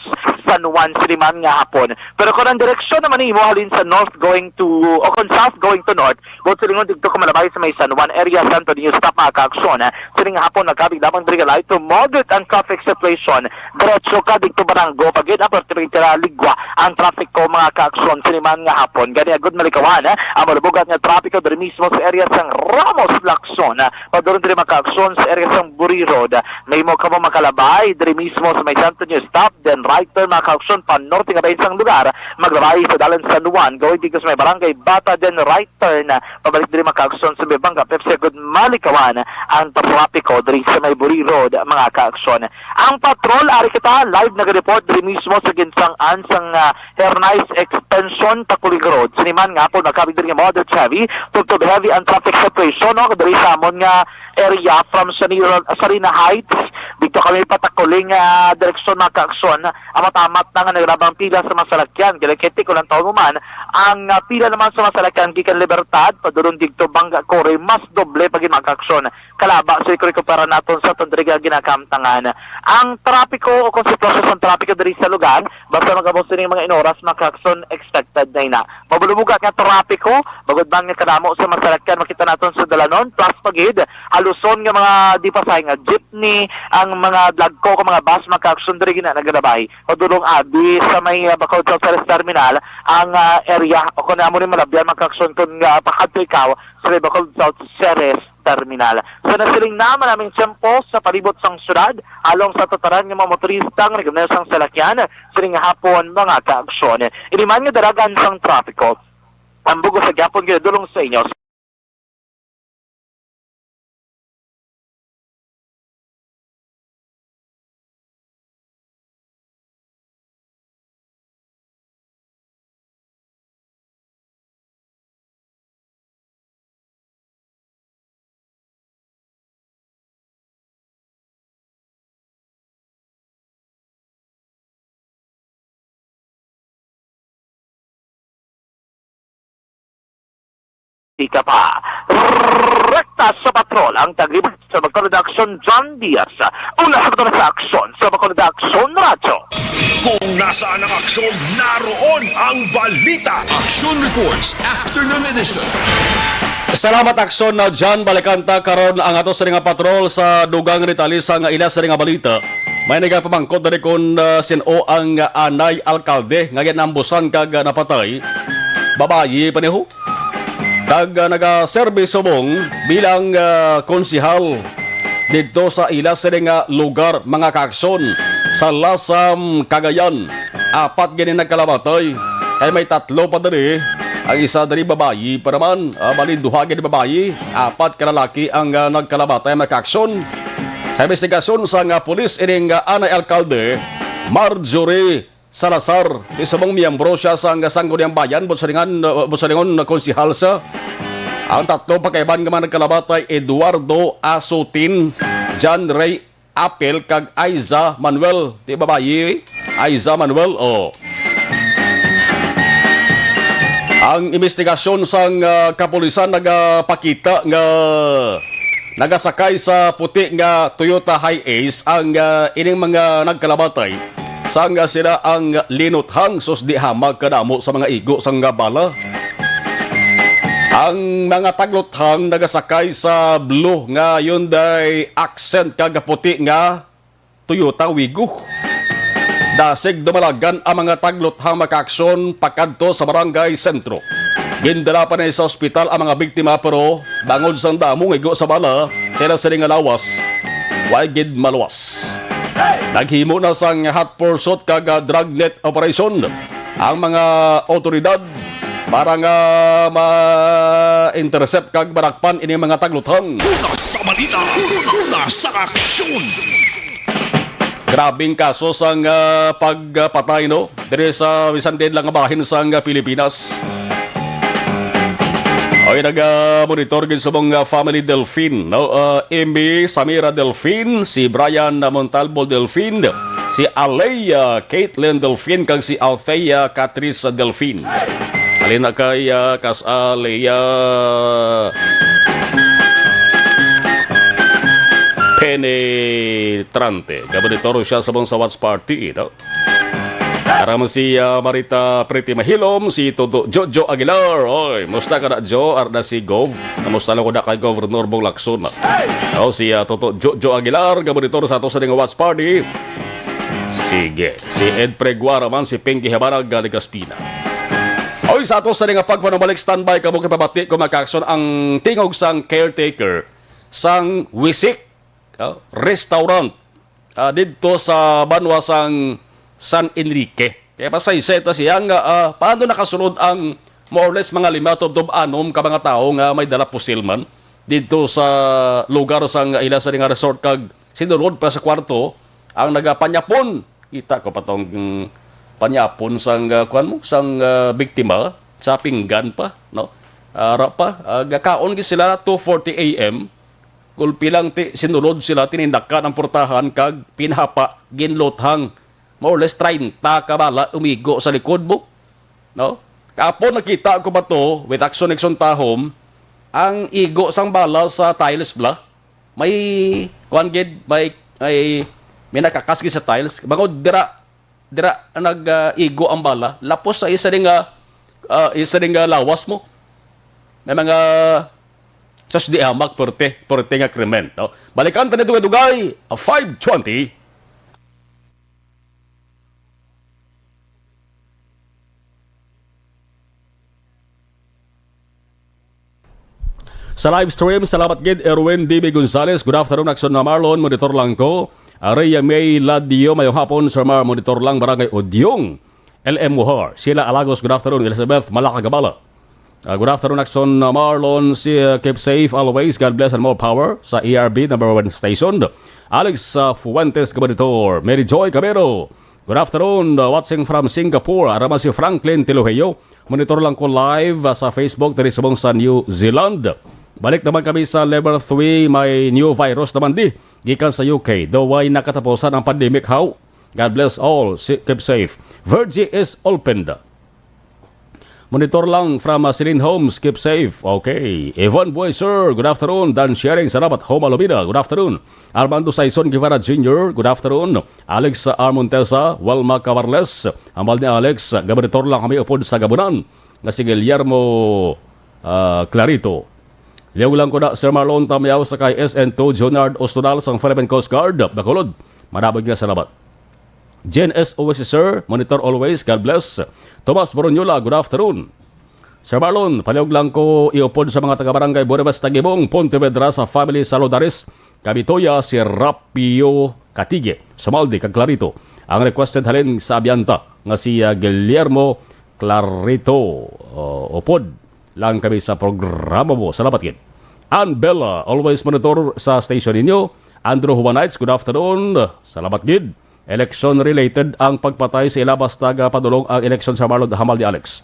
San Juan sining man nga hapon. Pero kung ang direksyon naman nimo halin sa north going to, o kung south going to north, buot silingon didto ka malabay sa may San Juan area, Santo Niño stop, mga kaaksyon, sining hapon magkabig lamang diri nga light to moderate ang traffic situation. Diretso ka didto Barango, pagid ang perpendicular Ligwa ang trafiko, mga kaaksyon, sining man nga hapon. Gani agud malikawan, eh, ang malubugat nga trapiko diri mismo sa area sang Ramos Lacson, eh, padulong diri, mga kaaksyon, sa area sang Buri Road. May mo kamo makalabay diri mismo sa may Santo Niño stop, then right turn, mga kaaksyon, pa norte nga bahin sang lugar, maglabay sa Dalan San Juan, going dito sa may Barangay Bata, then right turn, pabalik diri, mga kaaksyon, sa may Banga Pepsi, agud malikawan ang trapiko diri sa may Buri Road, mga kaaksyon. Ang patrol, ari kita, live naga-report diri mismo sa ginsang-an sang, ah, Hernais Extension, Taculig Road. Sining man nga hapon, makabig diri nga moderate heavy, tugtog heavy ang traffic situation, no? Diri sa amon nga area from Sanira-, Sarina Heights, dito kami patakuling, ah, direksyon, mga kaaksyon. Amat-amat na nga nagrabang pila sa mga salakyan. Galing kay tikulang taon mo man, ang, ah, pila naman sa mga salakyan gikan Libertad, padulong dito Banga Cory, mas doble pa gid, mga kaaksyon. Kalaba sa ikurekupera naton sa tundriga ginakamtangan. Ang trapiko o kung sitwasyon sa trapiko diri sa lugar, basta magabot sining mga inoras, mga kaaksyon, expected na ina. Mabulubugat nga trapiko, bagod man nga kadamo sa masalakyan makita naton sa dalanon, plus pagid, haluson nga mga di pa sa nga jeepney, ang mga dagko, ang mga bus, mga kaaksyon, diri gina nagalabay. Padulong abi sa may, ah, Bacolod South Ceres Terminal, ang, ah, area, o kung amo ni malabyan, mga kaaksyon, kung, ah, pakadto ikaw sa may Bacolod South Ceres terminal. Sa nasiling naman naming tiyempo sa palibot sang syudad, halong sa tataran nga mga motorista nga nagmaneho sang salakyan, sining hapon, mga kaaksyon. Ini man nga dalagan sang trapiko. Ang bug-os sa gihapon ginadulong sa inyo. Ika pa. Rekta sa patrol ang taglibot sa Bacolod Action, John Diaz. Una sa Bacolod Action, sa Bacolod Action Radyo. Kung nasaan ang aksyon, naroon ang balita. Action Reports, Afternoon Edition. Salamat, Aksyon na John. Balikan ta karon ang ato sini nga patrol sa dugang ni Talisa nga ila sini nga balita. May nagapamangkot diri kung, ah, sin-o ang, ah, anay alkalde nga ginambusan kag, ah, napatay. Babayi pa niho. Kag, ah, nagaserbi subong bilang, ah, konsehal didto sa ila sini nga lugar, mga kaaksyon, sa Lasam, Cagayan. Apat gani nagkalamatay. Kay may tatlo pa diri. Ang isa diri babayi pa naman. Ah, bali, duha gani babayi, apat ka lalaki ang, ah, nagkalamatay, mga kaaksyon. Sa investigasyon sang, ah, pulis ining, ah, anay alkalde, Marjorie Salazar, isa mong miyembro siya sang Sangguniang Bayan, Bunsalingan, uh, Bunsalingon na konsehal siya. Ang tatlo pa kaiban nga mga nagkalamatay, Eduardo Asutin, John Ray Apil, kag Aiza Manuel. Di babayi, Aiza Manuel, oh. Ang investigasyon sang, ah, kapulisan nagapakita nga nagasakay sa puti nga Toyota Hiace ang, ah, ining mga nagkalamatay. Sang, ah, sila ang linuthang, sus, di hamak kadamo sa mga igo sang, ah, bala. Ang mga tagluthang nagasakay sa blue nga Hyundai Accent kag puti nga Toyota Wigo. Dasig dumalagan ang mga tagluthang, mga kaaksyon, pakadto sa barangay sentro. Gindala pa ni sa ospital ang mga biktima, pero bangod sang damo nga igo sa bala, sila sini nga lawas, way gid maluwas. Naghimo na sang hot pursuit kag, ah, dragnet operation ang mga awtoridad para nga ma-intercept kag madakpan ini mga tagluthang. Una sa balita, una sa aksyon. Grabing kaso sang, ah, pagpatay, no? Diri sa bisan diin lang nga bahin sang, ah, Pilipinas. Oy, naga-monitor gid subong, ah, family Delfin, no? Ah, Amy Samira Delfin, si Brian Montalvo Delfin, si Alea Caitlin Delfin, kag si Althea Catrice Delfin. Alin na kay, ah, kas Alea Penetrante. Gabonitor siya sa mong sa watch party, no? Ara man si, ah, Marita Pretty Mahilom, si Toto Jojo Aguilar. Oy, musta ka na, Jo? Ara na si Gov. Kamusta lang ko na kay Governor Bong Lacson? Oh, si, ah, Toto Jojo Aguilar, gabonitor sa ato sa ding watch party. Sige. Si Ed Preguara man, si Pinky Habanag, ah, Legaspi na. Oy, sa ato sa nga pagpanumalik, standby kamo kay pabati ko, mga kaaksyon, ang tingog sang caretaker sang Wisik, ah, restaurant, ah, didto sa banwa sang San Enrique. Kaya pasaysa ito siya nga, ah, paano nakasulod ang more or less mga lima tubtob anom ka mga tawo nga may dala pusil man didto sa lugar sang ila sa nga resort, kag sinulod pa sa kwarto ang nagapanyapon. Kita ko pa tong, mm, panyapon sang, ah, kuwan mo, sang, ah, biktima sa pinggan pa, no? Ara pa, ah, gakaon gid sila two forty A M. Gulpi lang ti sinulod sila, tinindakan ang portahan kag pinahapa, ginluthang. More or less treinta ka bala umigo sa likod mo, no? Kapon nakita ko ba to with Action Nixon Tahom, ang igo sang bala sa tiles bala. May kuan gid, may, may, may nakakas gid sa tiles. Bangod dira, dira nag, ah, igo ang bala. Lapos sa isa ning, ah, ah, isa ning, ah, lawas mo. May mga, sus, di hamak, perte, perte nga krimen, no? Balikan ta ni dugay-dugay, five twenty. Sa live stream, salamat gid, Erwin D B Gonzalez. Good afternoon, Action na Marlon. Monitor lang ko. Rhea May Ladio, mayong hapon, Sir Mar. Monitor lang, Barangay Udyong, L M Muhar. Sheila Alagos, good afternoon. Elizabeth Malacagabala. Ah, good afternoon, Action na Marlon. Si, ah, keep safe always. God bless and more power sa E R B number one station. Alex, ah, Fuentes, Gabaditor. Mary Joy Cabero. Good afternoon, uh, watching from Singapore. Ara man si Franklin Tiloheyo. Monitor lang ko live, uh, sa Facebook diri subong sa New Zealand. Balik naman kami sa level three, may new virus naman di gikan sa U K. Daw way nakatapusan ang pandemic, how? God bless all. Si-, keep safe. Virgie is opened. Monitor lang from, uh, Celine Homes. Keep safe. Okay. Yvonne Bueser, good afternoon. Dan Sharing, salamat. Homa Lomida, good afternoon. Armando Saison Guevara Junior, good afternoon. Alex R. Montesa, Wilma Cabarles, hambal ni Alex, gabaritor lang kami upod sa Gabunan, nga si Guillermo, ah, Clarito. Liog lang ko na, Sir Marlon Tamayaw sa kay S N two, Junard Ostonal sang Philippine Coast Guard, Bacolod. Manabog nga salamat. Jen S. Oasis, sir. Monitor always. God bless. Thomas Boronyola, good afternoon. Sir Marlon, paliog lang ko iupod sa mga taga-barangay Bonifaz Tagibong, Pontevedra sa family sa Lodares, Kabitoya, si Rapio Katige, Sumaldi, kag Clarito. Ang requested halin sa Abianta nga si, ah, Guillermo Clarito. Oh, upod lang kami sa programa mo. Salamat gid. Ann Bella, always monitor sa station ninyo. Andrew Juanites, good afternoon. Salamat gid. Election related ang pagpatay sa ila basta gapadulong ang eleksyon sa Marlon, hambal ni Alex.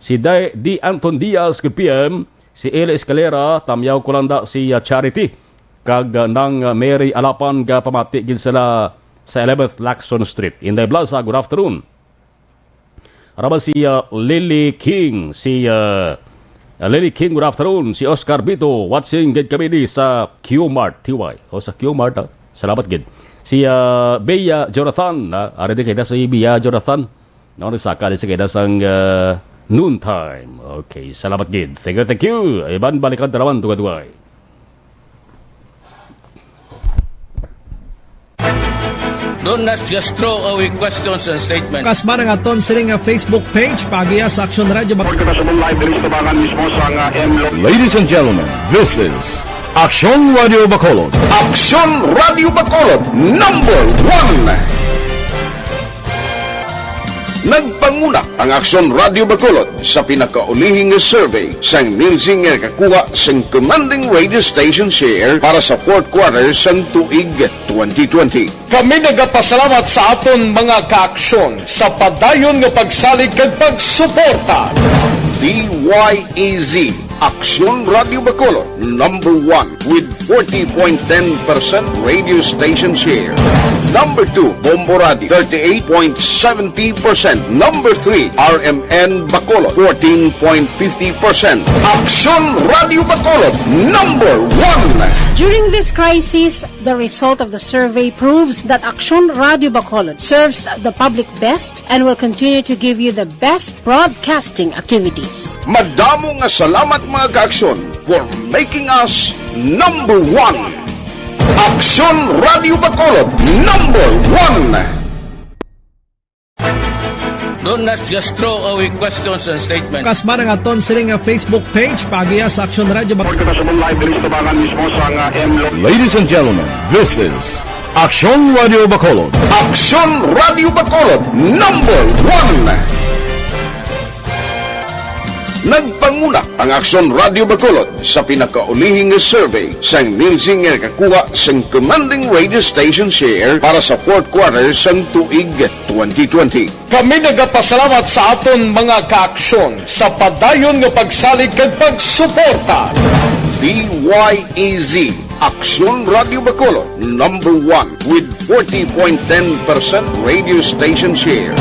Si Di, Di Anton Diaz, good P M. Si Eli Escalera, tamyaw ko lang da si, ah, Charity. Kag, ah, nang, ah, Mary Alapan, gapamati gid sila sa eleventh Lacson Street. Inday Blaza, good afternoon. Ara ba si, ah, Lily King? Si, ah, ah, Lily King, good afternoon. Si Oscar Bito, watching gid kami di sa Q Mart, T Y. O, sa Q Mart, ah. Salamat gid. Si, ah, Bea Jonathan, ah, ari di kay na si Bea Jonathan. No, sa ka di sa kay na sang, ah, noontime. Okay, salamat gid. Thank you, thank you. Iban balikan ta naman, tugad-tugay. Don't just throw away questions and statements. Kasma nga aton sini nga Facebook page, paagiya sa Action Radio Bac- Report kita sa live diri sa tubangan mismo sa nga M Lo- Ladies and gentlemen, this is Action Radio Bacolod. Action Radio Bacolod, number one. Nagpanguna ang Aksyon Radio Bacolod sa pinakaulihing survey sang Nielsen nga nakakuha sang commanding radio station share para sa fourth quarter sang tuig twenty twenty. Kami nagapasalamat sa aton mga kaaksyon sa padayon nga pagsalig kag pagsuporta. D Y E Z. Aksyon Radio Bacolod, number one with forty point ten percent radio station share. Number two, Bombo Radio, thirty-eight point seventy percent. Number three, R M N Bacolod, fourteen point fifty percent. Aksyon Radio Bacolod, number one. During this crisis, the result of the survey proves that Aksyon Radio Bacolod serves the public best and will continue to give you the best broadcasting activities. Madamo nga salamat, mga kaaksyon, for making us number one. Aksyon Radio Bacolod, number one. Don't just throw away questions and statements. Kasma nga aton sini nga Facebook page, paagiya sa Aksyon Radio Bac- Report kita sa live diri sa tubangan mismo sa nga M Lo- Ladies and gentlemen, this is Aksyon Radio Bacolod. Aksyon Radio Bacolod, number one. Nagpanguna ang Aksyon Radio Bacolod sa pinakaulihing survey sang Nielsen nga nakakuha sang commanding radio station share para sa fourth quarter sang tuig twenty twenty. Kami nagapasalamat sa aton mga kaaksyon sa padayon nga pagsalig kag pagsuporta. D Y E Z, Aksyon Radio Bacolod, number one with forty point ten percent radio station share.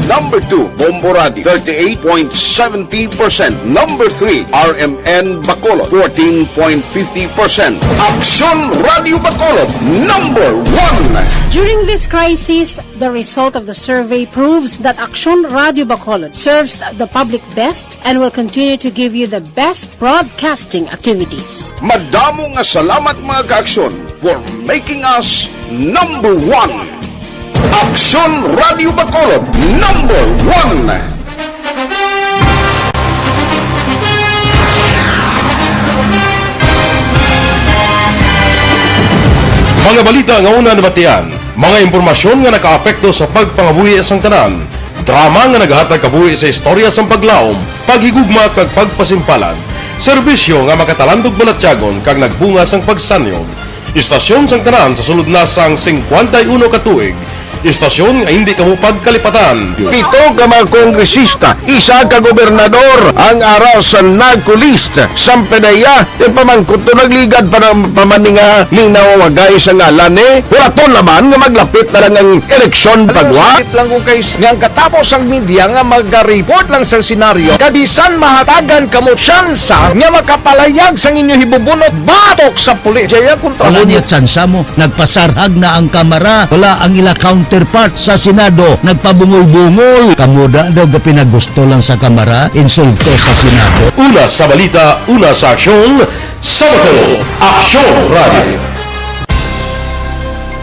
Number two, Bombo Radio, thirty-eight point seventy percent. Number three, R M N Bacolod, fourteen point fifty percent. Aksyon Radio Bacolod, number one. During this crisis, the result of the survey proves that Aksyon Radio Bacolod serves the public best and will continue to give you the best broadcasting activities. Madamo nga salamat, mga kaaksyon, for making us number one. Aksyon Radio Bacolod, number one. Balita nga una nabatian, mga impormasyon nga nakaapekto sa pagpangabuhi sang tanan, drama nga nagahatag kabuhi sa istorya sang paglaom, paghigugma kag pagpasimpalan, serbisyo nga makatalandog balatyagon kag nagbunga sang pagsanyog. Istasyon sang tanan sa sulod na sang singkwenta y uno ka tuig, istasyon nga hindi kamo pagkalipatan. Pito ka mga kongresista, isa ka gobernador ang ara sa NAGCO list. Sampanaya, ipamangkot to, nagligad pa ng pamaninga, linawagay sa ngalan ni Huraton naman nga maglapit na lang ang eleksyon. Alam mo, pagwa. Sakit lang ko kay s-, nga ang katapos ang media nga mag-report lang sa senaryo, kabisan mahatagan kamo tsansa nga makapalayag sang inyo hibubunot batok sa pulis. Jaya kontra Wala mo. Niya tsansa mo. Nagpasarhag na ang Kamara. Wala ang ila counterpart sa Senado. Nagpabungol-bungol. Kamo da daw ga pinagusto lang sa Kamara. Insulto sa Senado. Una sa balita, una sa aksyon, sa Bacolod, Aksyon Radio.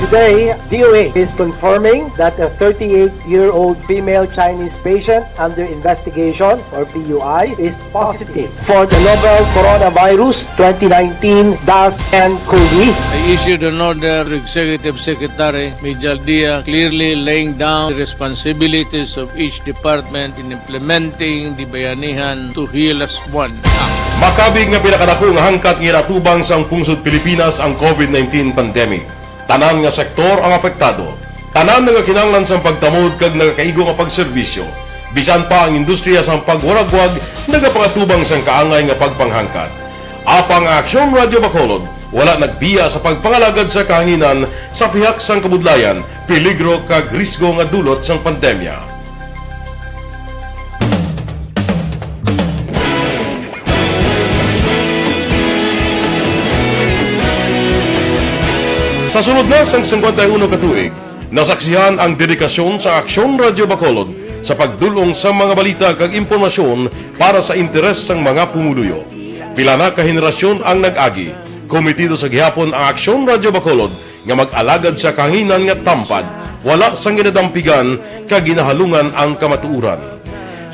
Today, D O A is confirming that a thirty-eight-year-old female Chinese patient under investigation, or P U I, is positive for the novel coronavirus twenty nineteen dash N cov. I issued an order to Executive Secretary Mijal Dia, clearly laying down the responsibilities of each department in implementing the Bayanihan to Heal Us One Act. Makabig nga pinakadako nga hangkat nga ginatubang sang pungsod Pilipinas ang covid nineteen pandemic. Tanan nga sektor ang apektado. Tanan nagakinahanglan sang pagtamod kag nagakaigo nga pagserbisyo. Bisan pa ang industriya sang pagwaragwag nagapangatubang sang kaangay nga pagpanghangkat. Apang ang Aksyon Radio Bacolod wala nagbiya sa pagpangalagad sa kahanginan sa pihak sang kabudlayan, peligro kag risgo nga dulot sang pandemya. Sa sulod na sang singkwenta y uno ka tuig, nasaksihan ang dedikasyon sa Aksyon Radio Bacolod sa pagdul-ong sa mga balita kag impormasyon para sa interes sang mga pumuluyo. Pila na ka henerasyon ang nag-agi. Komitido sa gihapon ang Aksyon Radio Bacolod nga mag-alagad sa kahanginan nga tampad, wala sang ginadampigan kag ginahalungan ang kamatuoran.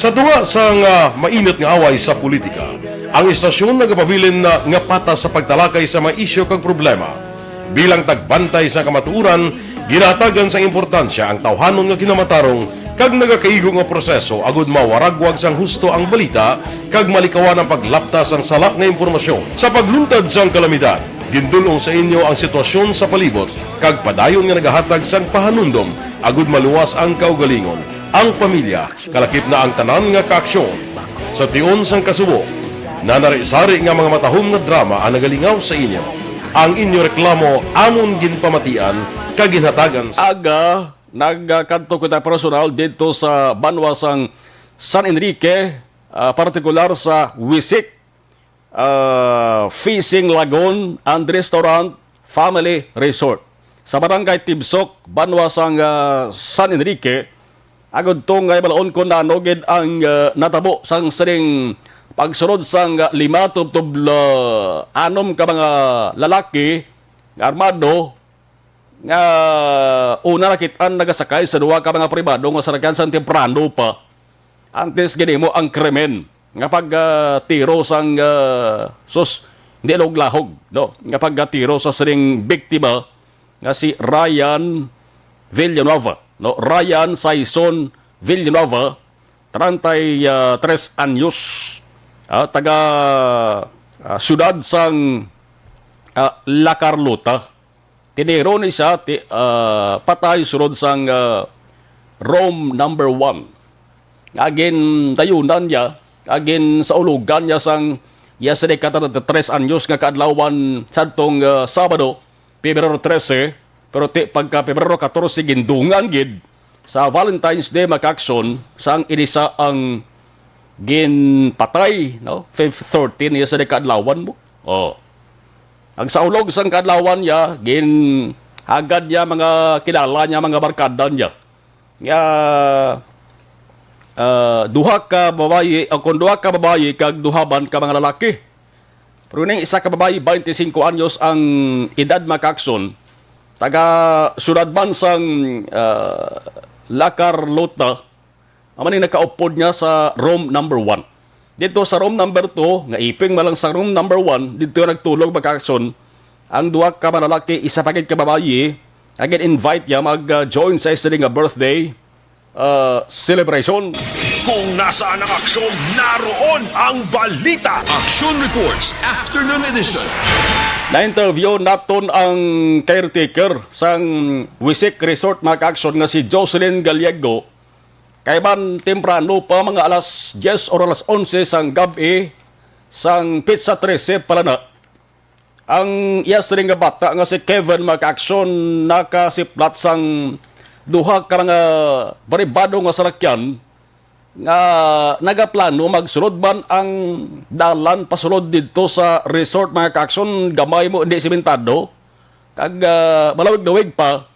Sa tunga sang, ah, mainit nga away sa politika, ang istasyon nagapabilin na nga patas sa pagtalakay sa mga isyu kag problema. Bilang tagbantay sa kamatuoran, ginahatagan sang importansya ang tawhanon nga kinamatarong kag nagakaigo nga proseso agud mawaragwag sang husto ang balita kag malikawan ang paglapta sang sala nga impormasyon. Sa pagluntad sang kalamidad, gindul-ong sa inyo ang sitwasyon sa palibot kag padayon nga nagahatag sang pahanumdom agud maluwas ang kaugalingon, ang pamilya, kalakip na ang tanan nga kaaksyon. Sa tion sang kasubo, nanari-sari nga mga matahom nga drama ang nagalingaw sa inyo. Ang inyo reklamo amon ginpamatian kag ginhatagan sa Aga, nagkadto kita personal didto sa banwa sang San Enrique, ah, partikular sa Wisik, ah, Fishing Lagoon and Restaurant Family Resort sa Barangay Tibsok, banwa sang, ah, San Enrique, agud to nga ibalaon kon ano gid ang, ah, natabo sang sining pagsulod sang, ah, lima tubtob, ah, anom ka mga lalaki nga armado nga una nakit-an nagasakay sa duha ka mga pribado nga salakyan sang temprano pa, antes ginhimo ang krimen nga pag, ah, tiro sang, ah, sus, hindi lahog-lahog, no? Nga pag, ah, tiro sa sining biktima nga si Ryan Villanueva, no? Ryan Saison Villanueva, treinta y tres anyos, ah, taga, ah, siyudad sang, ah, La Carlota. Tiniro ni siya ti-, ah, patay sulod sang, ah, room number one. Nga gindayunan niya, nga ginsaulogan niya sang iya sini ka treinta y tres anyos nga kaadlawan sadtong, ah, Sabado, Pebrero trese, pero ti pagka Pebrero katorse gindungan gid sa Valentine's Day, mga kaaksyon, sang inisa ang ginpatay, no? Feb thirteen niya sa kaadlawan mo. Oh. Ang saulog sang kaadlawan niya, ginhagad niya mga kilala niya, mga barkada niya. Nga, ah, duha ka babayi, o kung duha ka babayi, kag duha man ka mga lalaki. Pero ning isa ka babayi, twenty-cinco anyos ang edad, mga kaaksyon, taga siyudad man sang, ah, La Carlota, amo ni nakaupod niya sa room number one. Dito sa room number two, nga iping man lang sa room number one, dito yung nagtulog, mga kaaksyon, Ang duha ka manlalaki, isa pa gid ka babayi, nga gin-invite niya mag-join sa isa nga birthday, ah, celebration. Kung nasaan ang aksyon, naroon ang balita. Action Reports, Afternoon Edition. Na-interview naton ang caretaker sang Wisik Resort, mga ka-aksyon, nga si Jocelyn Gallego. Kay man temprano pa, mga alas diyes or alas onse sang gab-i, sang petsa trese pala na, ang iya siling nga bata nga si Kevin, mga ka-aksyon, nakasiplat sang duha ka mga baribado nga salakyan nga nagaplano magsulod man ang dalan pasulod didto sa resort, mga ka-aksyon. Gamay mo, hindi simentado, kag, ah, malawig-lawig pa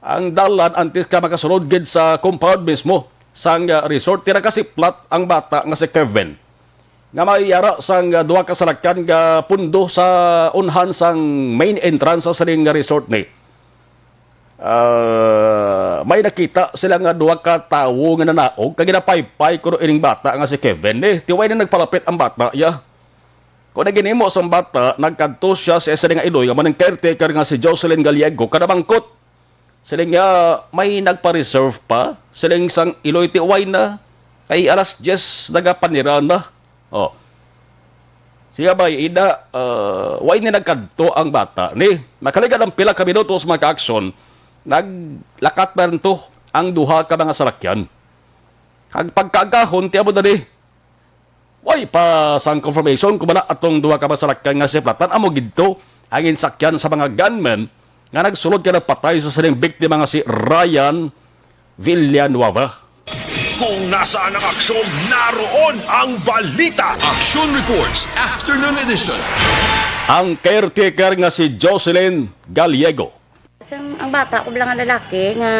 ang dalan antes ka makasulod gid sa compound mismo sang, ah, resort. Ti nakasiplat ang bata nga si Kevin nga may yara sang, ah, duha ka salakyan nga pundo sa unhan sang main entrance sa sining nga resort ni. Ah, may nakita sila nga duha ka tawo nga nanaog kag ginapaypay kuno ining bata nga si Kevin ni. Ti way na nagpalapit ang bata, ya. Kung naginimo sang bata, nagkadto siya sa isa nga iloy nga man ang caretaker nga si Jocelyn Gallego, kada bangkot. Siling nga may nagpa-reserve pa. Siling sang iloy ti way na. Kay alas diyes nagapanira na. Oh. Siya ba, ida, ah, way ni nagkadto ang bata ni. Nakaligad ang pila ka minutos, mga ka-aksyon, naglakat na rin to ang duha ka mga salakyan. Kag pagkaagahon, ti amo na ni. Way pa sang confirmation kung bala atong duha ka masalakyan nga siplatan amo gid to ang insakyan sa mga gunmen nga nagsulod kag nagpatay sa sining biktima nga si Ryan Villanueva. Kung nasaan ang aksyon, naroon ang balita. Action Reports, Afternoon Edition. Ang caretaker nga si Jocelyn Gallego. Sang, ang bata ko bala nga lalaki nga,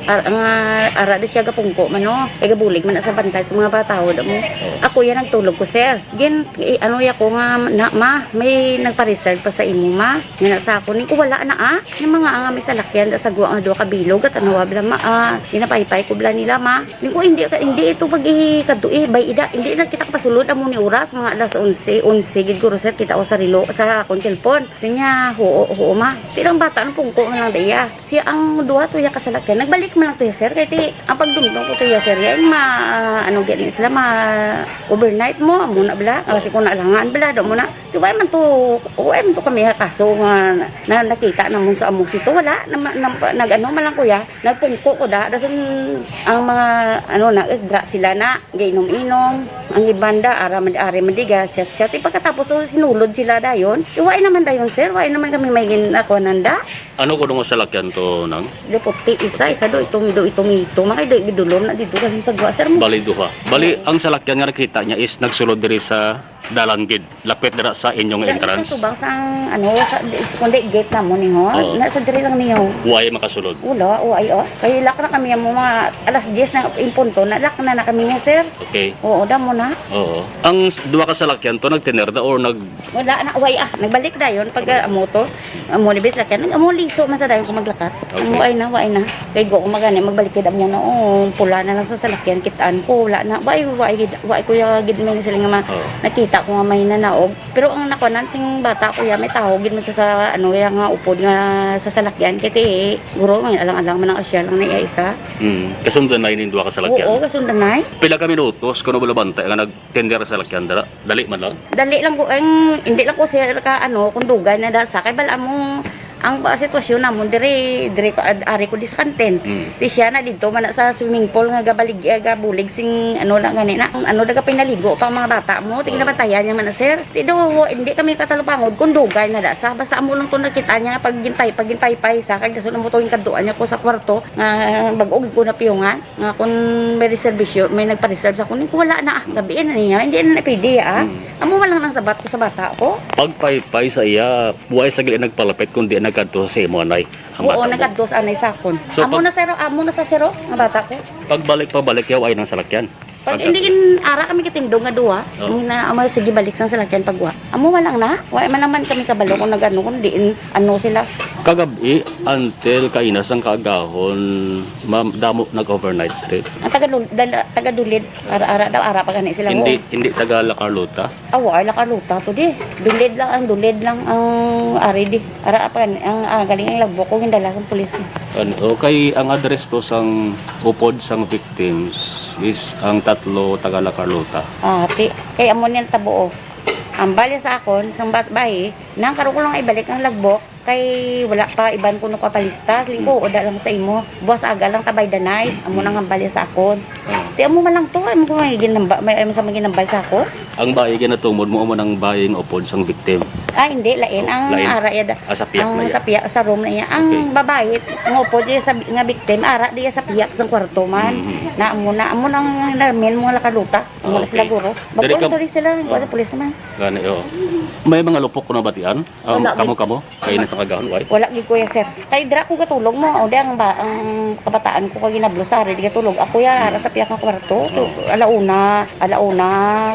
ar-, nga ara di siya gapungko man, no? Kay gabulig man na sa bantay sa mga bata, ho, da mo. Ako yan nagtulog ko, sir. Gin, i-, ano ya ko nga, na, "Ma, may nagpa-reserve pa sa imo, ma." Nga na sa ako, ning ko, "Wala na, ah." Yung mga nga may salakyan, da sa guwa nga duha ka bilog, at ano, wa bala, ma, ah, ginapaypay ko bala nila, ma. Ning ko, "Hindi ka, hindi ito pag-i-, kadto, eh, bay, ida, hindi na kita kapasulod, amo ni oras, mga alas onse, onse, gid guro, sir, kita ko sa relo, sa akong cellphone." Siya niya, "Huo, huo, ma." Pero ang bata, ang pungko na lang da iya. Siya ang duha to iya kasalakyan. Nagbalik man lang to iya, sir. Kaya ti, ang pagdumdum ko to iya, sir, ya, yung ma, ano, gani sila, ma, overnight mo, amo na bala. Kasi kung naalangan bala, do mo na. Di, wa man to, wa man to kami ha, kaso nga na, nakita namon sa amo sito, wala. Na, na, nag-ano man lang, kuya, nagpungko ko da. Dason ang mga, ano, na, dra sila na, gainom-inom. Ang iban da, ara man, ari man diga, shot-shot. Di, pagkatapos to, sinulod sila dayon. Di, wa naman dayon, sir. Wa naman kami may gin-, nakuhanan da. Ano ko nung salakyan to, nang? Do puti, isa, isa do, itom, do, itom, itom. Mga do, gidulom na dito kami sa gwa, sir. Bali, duha. Bali, ang salakyan nga nakita niya is nagsulod diri sa dalan gid, lapit dira sa inyong Dali entrance. Sa tubang sang, ano, sa, di, kundi gate na mo niyo. Oo. Na sa diri lang niyo. Way makasulod. Wala, o ay, oh. Kay lock na kami mo mga alas diyes na in punto, na lock na na kami niya, sir. Okay. Oo, damo na. Oo. Ang s-, duha ka salakyan to, nagtener na or nag- Wala na, way, ah. Nagbalik dayon pag, ah, amo to. Amo ni bis lakyan. Amo liso man sa dayon kung maglakat. Okay. Amo ay na, way na. Kay go ko magani, magbalik kid amo na. Oh, pula na lang sa salakyan, kitaan ko. Wala na, way, way, gid, way, kuya, gid may sila nga ma-, Oo. Nakita ko nga may nanaog. Pero ang nakuanan sing bata, kuya, may tawo gid man sa, sa, ano, ya nga upod nga sa salakyan. Kay ti, guro, may alang-alang man ang asya lang na iya isa. Mm. Kasundanay ning duha ka salakyan? Oo, kasundanay. Pila ka minutos kuno bala bantay nga nagtender sa salakyan dala? Dali man lang? Dali lang ko, ang, hindi lang ko, sir, ka, ano, kung dugay na da sa, kay bala mo, ang, ah, sitwasyon namon, dire, dire ko, ad-, ari ko di sa kantin. Mm. Di siya na dito, man na sa swimming pool nga gabalig, eh, gabulig sing, ano lang gani na, ang, ano, nagapinaligo pa ang mga bata mo, tingin Oo. Nabantayan niya man na, sir. Di daw, hindi kami katalupangod kung dugay na da sa, basta amo lang to nakita niya, pag gintay, pag gintay pa isa, kag dason amo to yung kaduan niya ko sa kwarto, nga bag-o ko na piyungan. Nga kung may reservation, may nagpa-reserve sa kunin ko, wala na, ah. Gabi na niya, hindi na pwede, ah. Mm. Amo man lang nang sabat ko sa bata ko. Pagpaypay sa iya, buhay sa gali nagpalapit, kundi nagkadto sa imo, anay. Ang Oo, bata mo. Nagkadto sa anay sa akon. So, Amo pag na, sir, amo na sa, sir, oh, nga bata ko. Pagbalik, pabalik, yaw ay nang salakyan. Pag Pagka- hindi in, ara kami katindog nga duwa, Oo. Ang na, amo, sige, balik sang salakyan pagwa. Amo man lang na, wa man naman kami kabalo kung nagano, kung diin, ano sila. Kagab-i until kaina sang kaagahon, ma'am, damo nag-overnight trip. Ang taga Dul-, dala-, taga Dulid, ara-ara daw, ara pa gani sila, ho. Hindi, hindi taga La Carlota? Awa, ay La Carlota to di. Dulid lang, ang Dulid lang ang ari di. Ara pa gani, ang, ah, galing ang logbook ko, gindala sang pulis. Ano, okay, ang address to sang upod sang victims is ang tatlo taga La Carlota. Ah, ti-, kay amo niya tabo, oh. Ang bali sa akon, sang bat-, bayi, nang karon ko lang ibalik ang logbook. Kay wala pa iban kuno ka palista. Siling ko, Mm. "Oda lang sa imo. Buwas aga lang ta by the night." Amo nang hambal niya sa akon. Ah. Ti amo man lang to, amo ko may ginamba-, may, amo sa may ginambal sa akon. Ang bayi ginatumod mo, amo nang bayi nga upod sang victim? Ah, hindi, lain. Oh, ang lain. Ara iya da-, Ah, sa piyak ang na iya. Sa piyak, sa room na iya. Ang Okay. babayi, ang upod iya sa bi-, nga victim, ara di iya sa piyak sang kwarto man. Mm-hmm. Na amo na, amo nang namin mga La Carlota. Amo na Okay. sila guro. Diri Magkuha ka to rin sila, ang kuha sa Oh. pulis naman. Gani, oh. May mga lupok ko nabatian? Um, Wala, kamo, gid. kamo? Kay nasa kagahon, why? Wala gid, kuya, sir. Kay dira ko gatulog mo, o di ang ba, ang kabataan ko kay ginablo sa hari, di gatulog. Ako ya, ara sa piyaka kwarto. Oo. Alauna, alauna,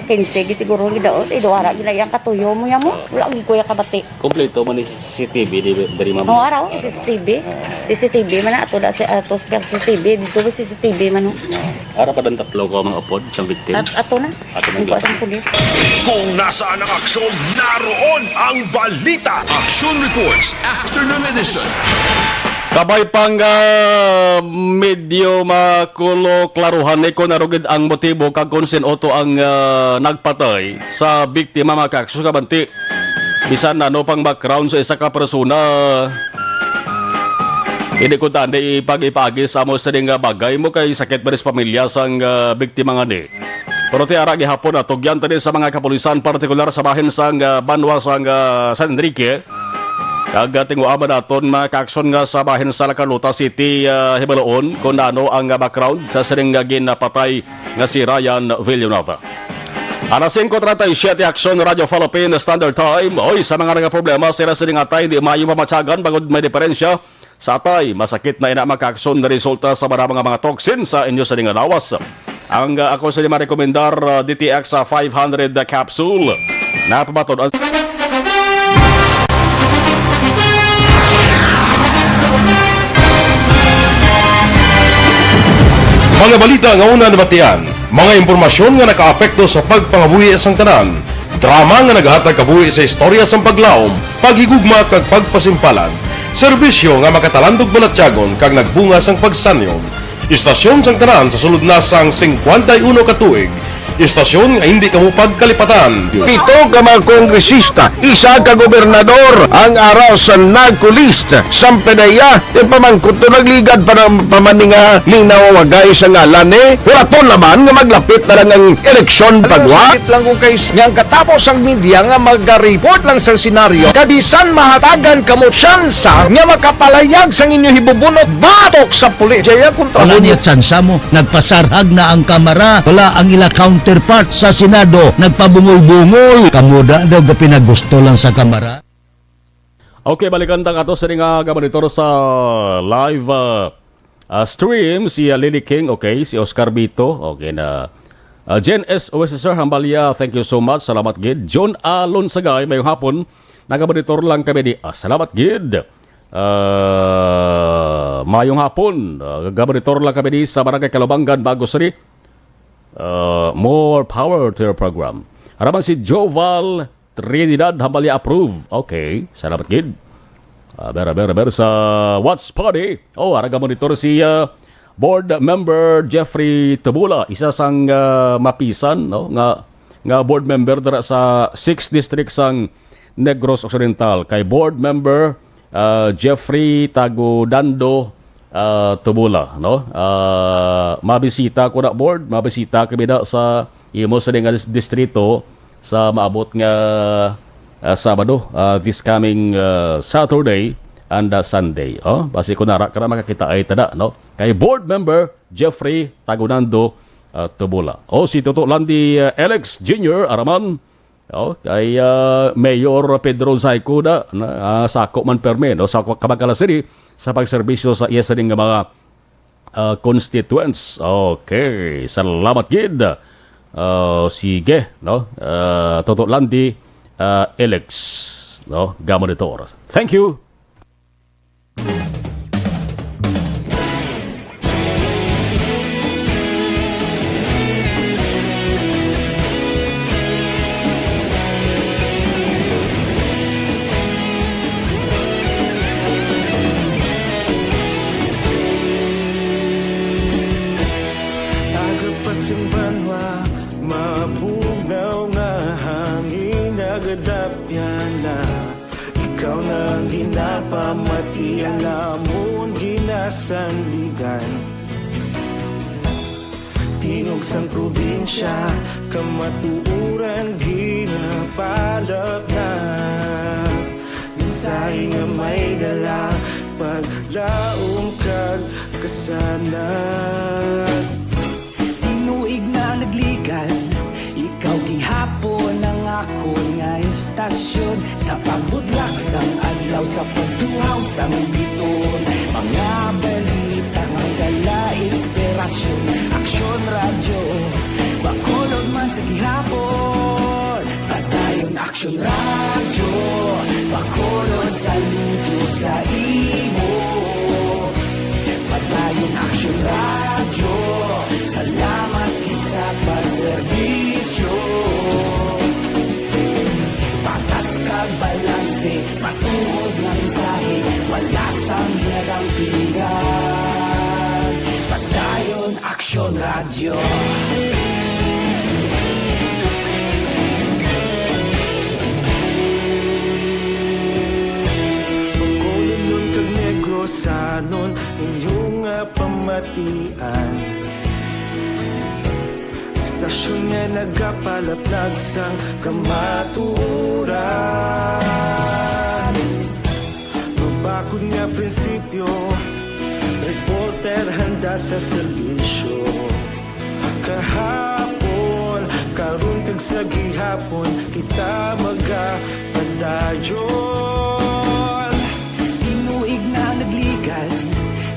kinse gid siguro gidaot. Ido ara gid ang katuyo mo ya mo. Oo. Wala gid, kuya, kabati. Kompleto man ni C C T V, di, diri, ma'am? Oh, araw, C C T V. Oo. C C T V man na ato da si, ato sa C C T V, dito ba C C T V man, oh. Ara pa dan tatlo ko mga upod, isang victim. At ato na. Ato na Ang gid. Kuha sa pulis. Kung nasaan ang aksyon, naroon ang balita. Action Reports, Afternoon Edition. Kabay pang, ah, medyo makulo, klaruhan ni kung narugid ang motibo kag kung sin-o to ang, ah, nagpatay sa biktima, mga ka-aksyon, kabanti. Bisan ano pang background sa isa ka persona, hindi ko tani ipag-ipagi sa amo sining nga bagay mo kay sakit pa rin sa pamilya sang, ah, biktima nga ni. Pero ti ara gihapon, ah, tugyan tani sa mga kapulisan, partikular sa bahin sang, ah, banwa sang, ah, San Enrique. Kag, ah, tinguha man naton mga ka-aksyon nga sa bahin sa La Carlota City, ah, hibaloon kung ano ang, ah, background sa sining nga ginapatay nga si Ryan Villanueva. Alas singko treinta y siete, Aksyon Radyo Philippine Standard Time. Oy, sa mga nagaproblema sila sining atay, di maayo mamatyagan bangod may diferensya sa atay. Masakit na ina mga ka-aksyon nga resulta sa marama nga mga toxin sa inyo sining lawas. Ang, ah, ako sa inyo marekomendar, ah, D T X, ah, five hundred capsule. Napamaton ang Mga balita nga una nabatian, mga impormasyon nga nakaapekto sa pagpangabuhi sang tanan, drama nga nagahatag kabuhi sa istorya sang paglaom, paghigugma kag pagpasimpalan, serbisyo nga makatalandog balatyagon kag nagbunga sang pagsanyon. Istasyon sang tanan sa sulod na sang singkwenta y uno ka tuig, istasyon nga hindi kamo pagkalipatan. Pito ka mga kongresista, isa ka gobernador ang ara sa NARCOLIST. Samtang iya, yung pamangkot to nagligad pa ng pamaninga, linaw wagay sa ngalan ni. Hulaton naman nga maglapit na lang ang eleksyon, pagwa. Sakit lang ko kay s-, nga ang katapos ang media nga mag-report lang sa senaryo, kabisan mahatagan kamo tsansa nga makapalayag sang inyo hibubunot batok sa pulis. Jaya kontra Wala mo. Niya tsansa mo. Nagpasarhag na ang Kamara. Wala ang ila counterpart sa Senado. Nagpabungol-bungol. Kamo da daw gapinagusto lang sa Kamara. Okay, balikan ta ato sa nga gamonitor sa live, ah, ah, stream, si, ah, Lily King, okay, si Oscar Bito, okay na. Ah, Jen S. Westchester Hambalia, thank you so much, salamat gid. John Alon Sagay, mayong hapon, nagamonitor lang kami di. Ah, salamat gid. Ah, mayong hapon, ah, gamonitor lang kami di sa Barangay Kalubangan, Bago City. Ah, more power to your program. Araman si Joval Trinidad Hambalia approve. Okay, salamat gid. Ah, ber, ber, ber sa watch party. Oh, ara gamonitor si, ah, board member Jeffrey Tubula, isa sang, ah, mapisan, no, nga, nga board member dira sa sixth District sang Negros Occidental. Kay board member, ah, Jeffrey Tagodando, ah, Tubula, no? Ah, mabisita ko na, board, mabisita kami na sa imo sa nga dis-, distrito sa maabot nga, ah, Sabado, ah, this coming, ah, Saturday and, ah, Sunday. Oh, basi ko nara ka na makakita ay tada, no? Kay board member Jeffrey Tagunando, ah, Tubula. Oh, si Toto Landy, ah, Alex Junior Araman, oh, kay, ah, Mayor Pedro Zayco na, na, ah, sako man permi, no, sa Kabacalan City sa pagserbisyo sa iya sining nga mga, ah, constituents. Okay, salamat gid. Ah, sige, no? Ah, Toto Landy, ah, Alex, no? Gamonitor. Thank you. Mabugnaw nga hangin nagadapyan na. Ikaw na ang ginapamati, ang amon ginasandigan. Tingog sang probinsya, kamatuoran ginapalapnag. Mensahe nga may dala, paglaom kag kasanag. Tinuig na nagligad, ikaw gihapon ang akon nga istasyon. Sa pagbudlak sang adlaw, sa pagtuhaw sang bituon, mga balita may dala inspirasyon. Aksyon Radyo, Bacolod man sa gihapon. Padayon Aksyon Radyo, Bacolod, saludo sa imo. Padayon Aksyon Radyo, salamat gid sa pagserbisyo. Patas kag balanse, matuod nga mensahe, wala sang ginadampigan. Padayon Aksyon Radyo. Bacolodnon kag Negrosanon, inyo nga pamatian. Istasyon nga nagapalaplag sang kamatuoran. Mabakod nga prinsipyo, reporter handa sa serbisyo. Kahapon, karon, kag sa gihapon, kita magapadayon. Tinuig na nagligad,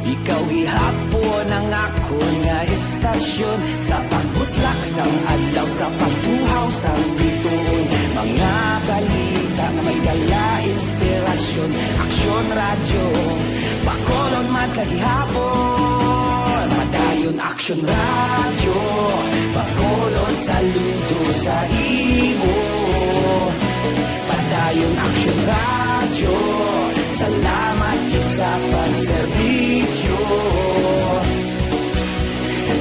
ikaw gihapon ang akon nga istasyon. Sa pagbutlak sang adlaw, sa pagtuhaw sang bituon, mga balita nga may dala inspirasyon. Aksyon Radyo, Bacolod man sa gihapon. Padayon Aksyon Radyo, Bacolod, saludo sa imo. Padayon Aksyon Radyo, salamat gid sa pagserbisyo.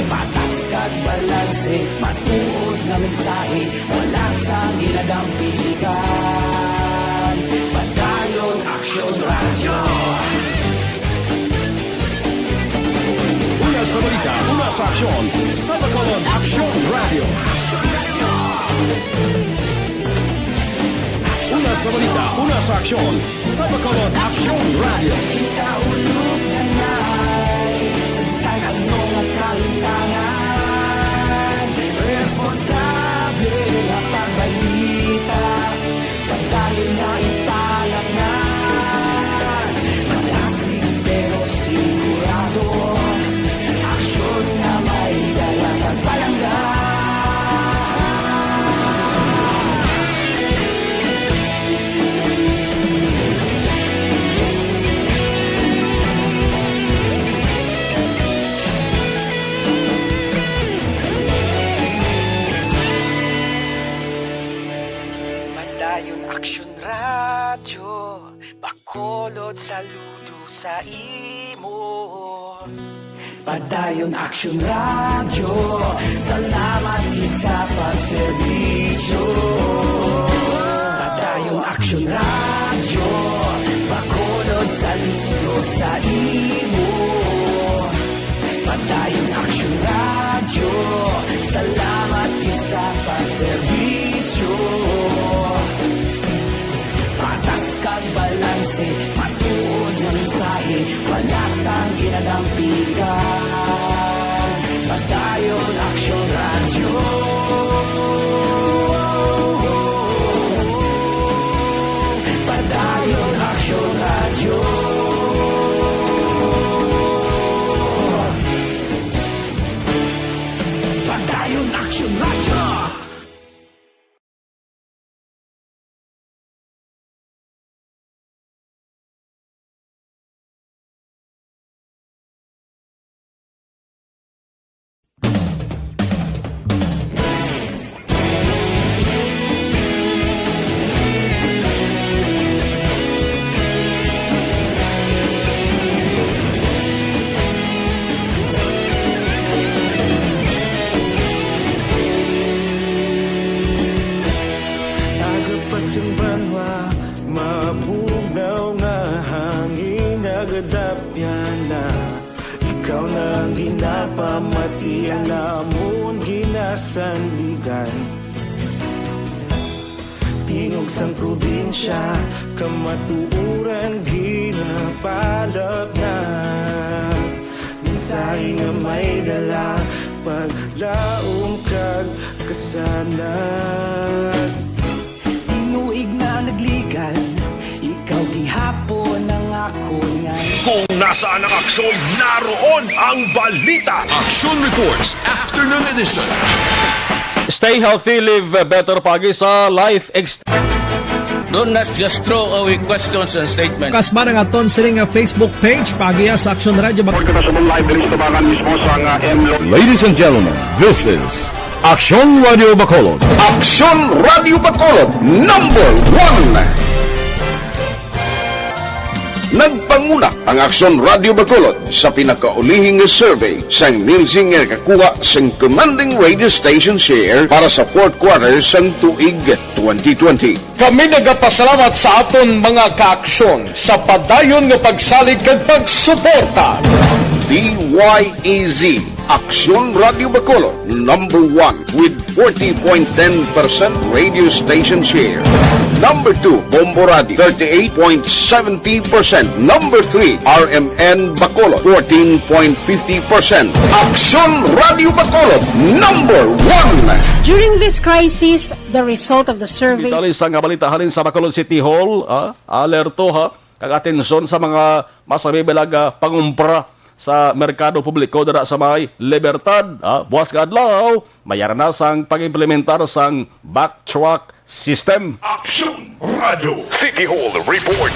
Patas kag balanse, matuod nga mensahe, wala sang ginadampigan. Padayon Aksyon Radyo. Una sa balita, una sa aksyon, sa Bacolod Aksyon Radyo. Una sa balita, una sa aksyon, sa Bacolod Aksyon Radyo. Ikaulog na na'y sa bisan ano nga kahimtangan, responsable nga pagbalita. Padayon nga ipalapngan, malasig pero sigurado. Aksyon nga may dala kag palangga. Padayon Aksyon Radyo, Bacolod, saludo sa imo. Padayon Aksyon Radyo, salamat gid sa pagserbisyo. Padayon Aksyon Radyo, Bacolod, saludo sa imo. Padayon Aksyon Radyo, salamat gid sa pagserbisyo. Patas kag balanse, matuod nga mensahe, wala sang ginadampigan. Padayon Aksyon Radyo. Padayon Aksyon Radyo. Padayon Aksyon Radyo. Sandigan. Tingog sang probinsya, kamatuoran ginapalapnag. Mensahe nga may dala, paglaom kag kasanag. Tinuig na nagligan, ikaw gihapon ang akon nga. Kung nasaan ang aksyon, naroon ang balita. Aksyon Reports, Afternoon Edition. Stay healthy, live better, paagi sa Life Ex- Do not just throw away questions and statements. Kasma ang aton sini nga Facebook page, paagi sa Aksyon Radio Bacolod. Report ko na sa mong live diri sa tabangan mismo sa nga M Lo- Ladies and gentlemen, this is Aksyon Radio Bacolod. Aksyon Radio Bacolod, number one. Nagpanguna ang Aksyon Radio Bacolod sa pinakaulihi nga survey sang Nielsen nga nakakuha sang commanding radio station share para sa fourth quarter sang tuig twenty twenty. Kami nagapasalamat sa aton mga kaaksyon sa padayon nga pagsalig kag pagsuporta. D Y E Z, Aksyon Radio Bacolod, number one with forty point ten percent radio station share. Number two, Bombo Radio, thirty-eight point seventy percent. Number three, R M N Bacolod, fourteen point fifty percent. Aksyon Radio Bacolod, number one. During this crisis, the result of the survey. Detalye sa nga balita halin sa Bacolod City Hall, ah, alerto ha, kag atensyon sa mga masabibilag, ah, pangumpra sa merkado publiko dira sa may Libertad, ah, buwas nga adlaw, mayara na sang pag-implementar sang backtrack system. Aksyon Radyo City Hall Report.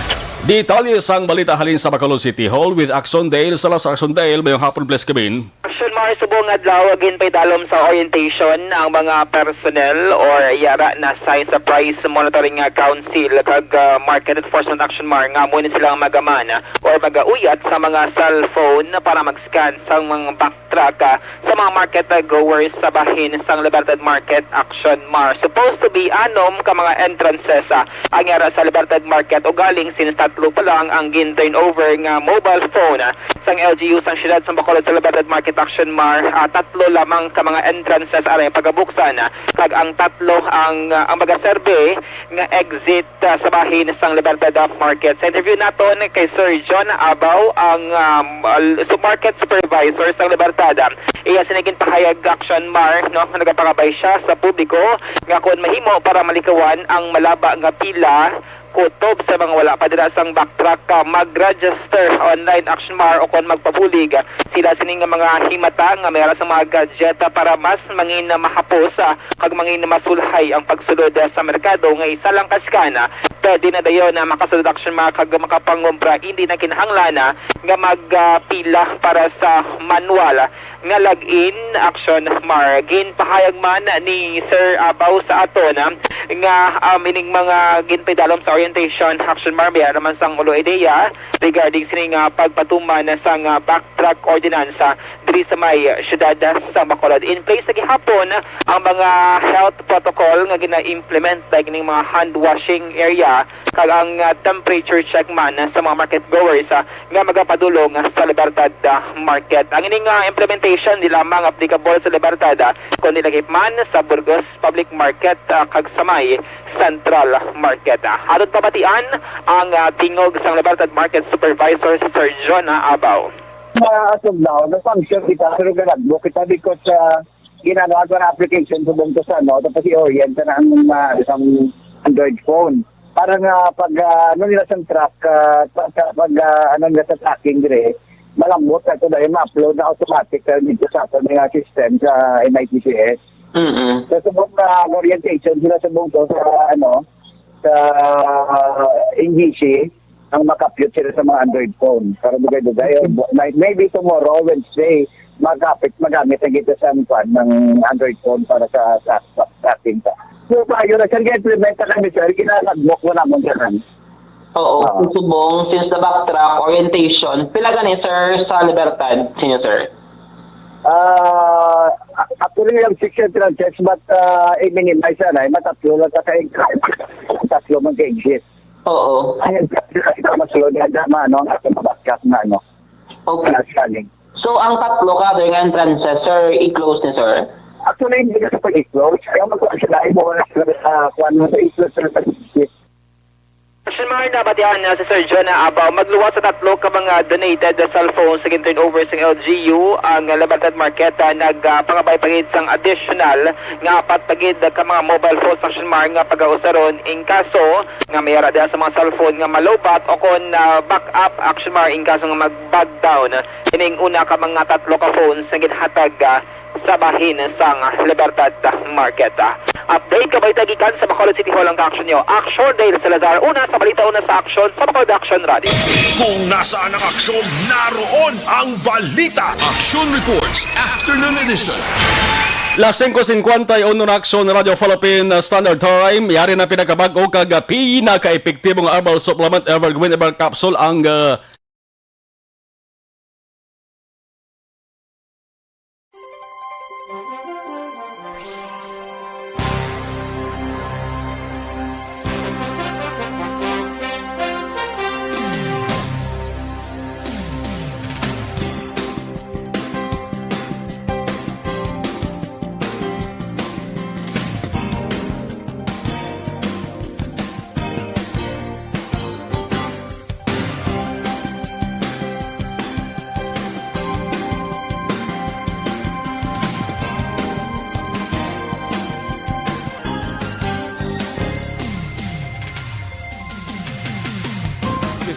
Detalye sang balita halin sa Bacolod City Hall with Axon Dale. Sala sa Axon Dale, mayong hapon, bless ka, Bin. Aksyon Mar, subong adlaw, ginpaidalom sa orientation ang mga personnel or yara na sa Price Monitoring Council kag, ah, Market Enforcement Aksyon Mar nga amo ni silang magaman or magauyat sa mga cellphone para mag-scan sa mga backtrack, ah, sa mga market, ah, goers sa bahin sang Libertad Market. Aksyon Mar, supposed to be anom ka mga entrances, ah, ang yara sa Libertad Market, ugaling since tatlo pa lang ang gin-turnover nga mobile phone, ah, sang L G U sang siyudad sang Bacolod sa Libertad Market. Aksyon Mar, ah, tatlo lamang ka mga entrances ang pagabuksan, ah, kag ang tatlo ang, ah, ang magaserbi nga exit, ah, sa bahin sang Libertad Market. Sa interview naton kay Sir John Abaw, ang, um, al-, su-, market supervisor sang Libertad, ah, iya sini ginpahayag, Aksyon Mar, no, nga nagapangabay siya sa publiko nga kon mahimo para malikawan ang malaba nga pila kutob sa mga wala pa dira sang backtrack, ah, mag-register online, Aksyon Mar, o kon magpabulig sila sini nga mga himata nga may ara sa mga gadget, ah, para mas mangin mahapos, ah, kag mangin masulhay ang pagsulod, ah, sa merkado nga isa lang ka scan, ah, pwede na dayon na makasulod, Aksyon Mar, kag makapangumpra, hindi na kinahanglan, ah, nga mag, ah, pila para sa manual, ah, nga log-in. Aksyon Mar, ginpahayag man ni Sir Abaw sa aton, ah, nga, ah, ining mga ginpaidalom sa orientation, Aksyon Mar, may ara man sang ulo ideya regarding sini nga pagpatuman sa nga backtrack ordinance, ah, diri sa may siyudad sa Bacolod. In place na gihapon ang mga health protocol nga gina-implement, like ning mga hand washing area kag ang, ah, temperature check man sa mga market goers, ah, nga magapadulong sa Libertad, ah, Market. Ang ining, ah, implementation di lamang applicable sa Libertad, ah, kundi lakip man sa Burgos Public Market, ah, kag sa may Central Market. Ah, aton pabatian ang, ah, tingog sang Libertad Market Supervisor, si Sir John, ah, Abaw. Ah, as of now, na-sanction kita, pero ganadbo kita because, ah, ginano ato na application subong to sa, no, tapos i-orient na ang, ah, isang Android phone. Para nga pag, ah, ano nila sa track, ah, pag, pag, ah, ano nila sa tracking dire, malambot na ito dahil ma-upload na automatic, ah, dito sa ato nga system sa M I T C S. Mm-mm. So, subong na orientation sila subong to sa, ano, sa N G C, ang makapyot sila sa mga Android phone. Para dugay-dugay, o bu-, may-, maybe tomorrow, Wednesday, magapit, magamit na kita sa, ano, kwan, ng Android phone para sa, sa, sa tracking ka. So, tayo na, sir, ga-implement na kami, sir, ginalagmok mo naman ka kami. Oo, Ah. Subong, since the backtrack, orientation, pila gani, sir, sa Libertad, sinyo, sir? Ah, a-, actually, we have six entrances, but, ah, i-minimize na, eh, matatlo lang ka, ka-, tatlo man ka-exit. Oo. Ay, ang tatlo lang ka, mas load na, ano, ang ating backtrack na, ano, Okay. na scanning. So, ang tatlo ka other nga entrances, sir, i-close ni sir? Actually, hindi ka sa pag-explore. Kaya magkuha sila, ay, buwan na sila sa, kuwan mo sa explore sa pag-explore. Action Mar, nabatian na si Sir Jonah Abaw. Magluwas sa tatlo ka mga donated cellphones sa gin-turnover sang L G U ang Libertad Market, ah, nag, ah, pangabay pa gid sang additional nga apat pa gid ka mga mobile phones, Action Mar, nga pagausaron in kaso nga may ara diha sa mga cellphone nga malobat o kon, ah, back up, Action Mar, in kaso nga mag-bag down ining una ka mga tatlo ka phones nga ginhatag, ah, sa bahin sang Libertad Market. Update, kabalita gikan sa Bacolod City Hall ang ka-action nyo. Action, Dale Salazar, una sa balita, una sa aksyon, sa Bacolod Action Radio. Kung nasaan ang aksyon, naroon ang balita. Action Reports, Afternoon Edition. Las singko cincuenta y uno na, Action Radio Philippine Standard Time. Yari na pinakabag-o kag pinaka-epektibo nga herbal supplement, Evergreen Herbal Capsule, ang, ah,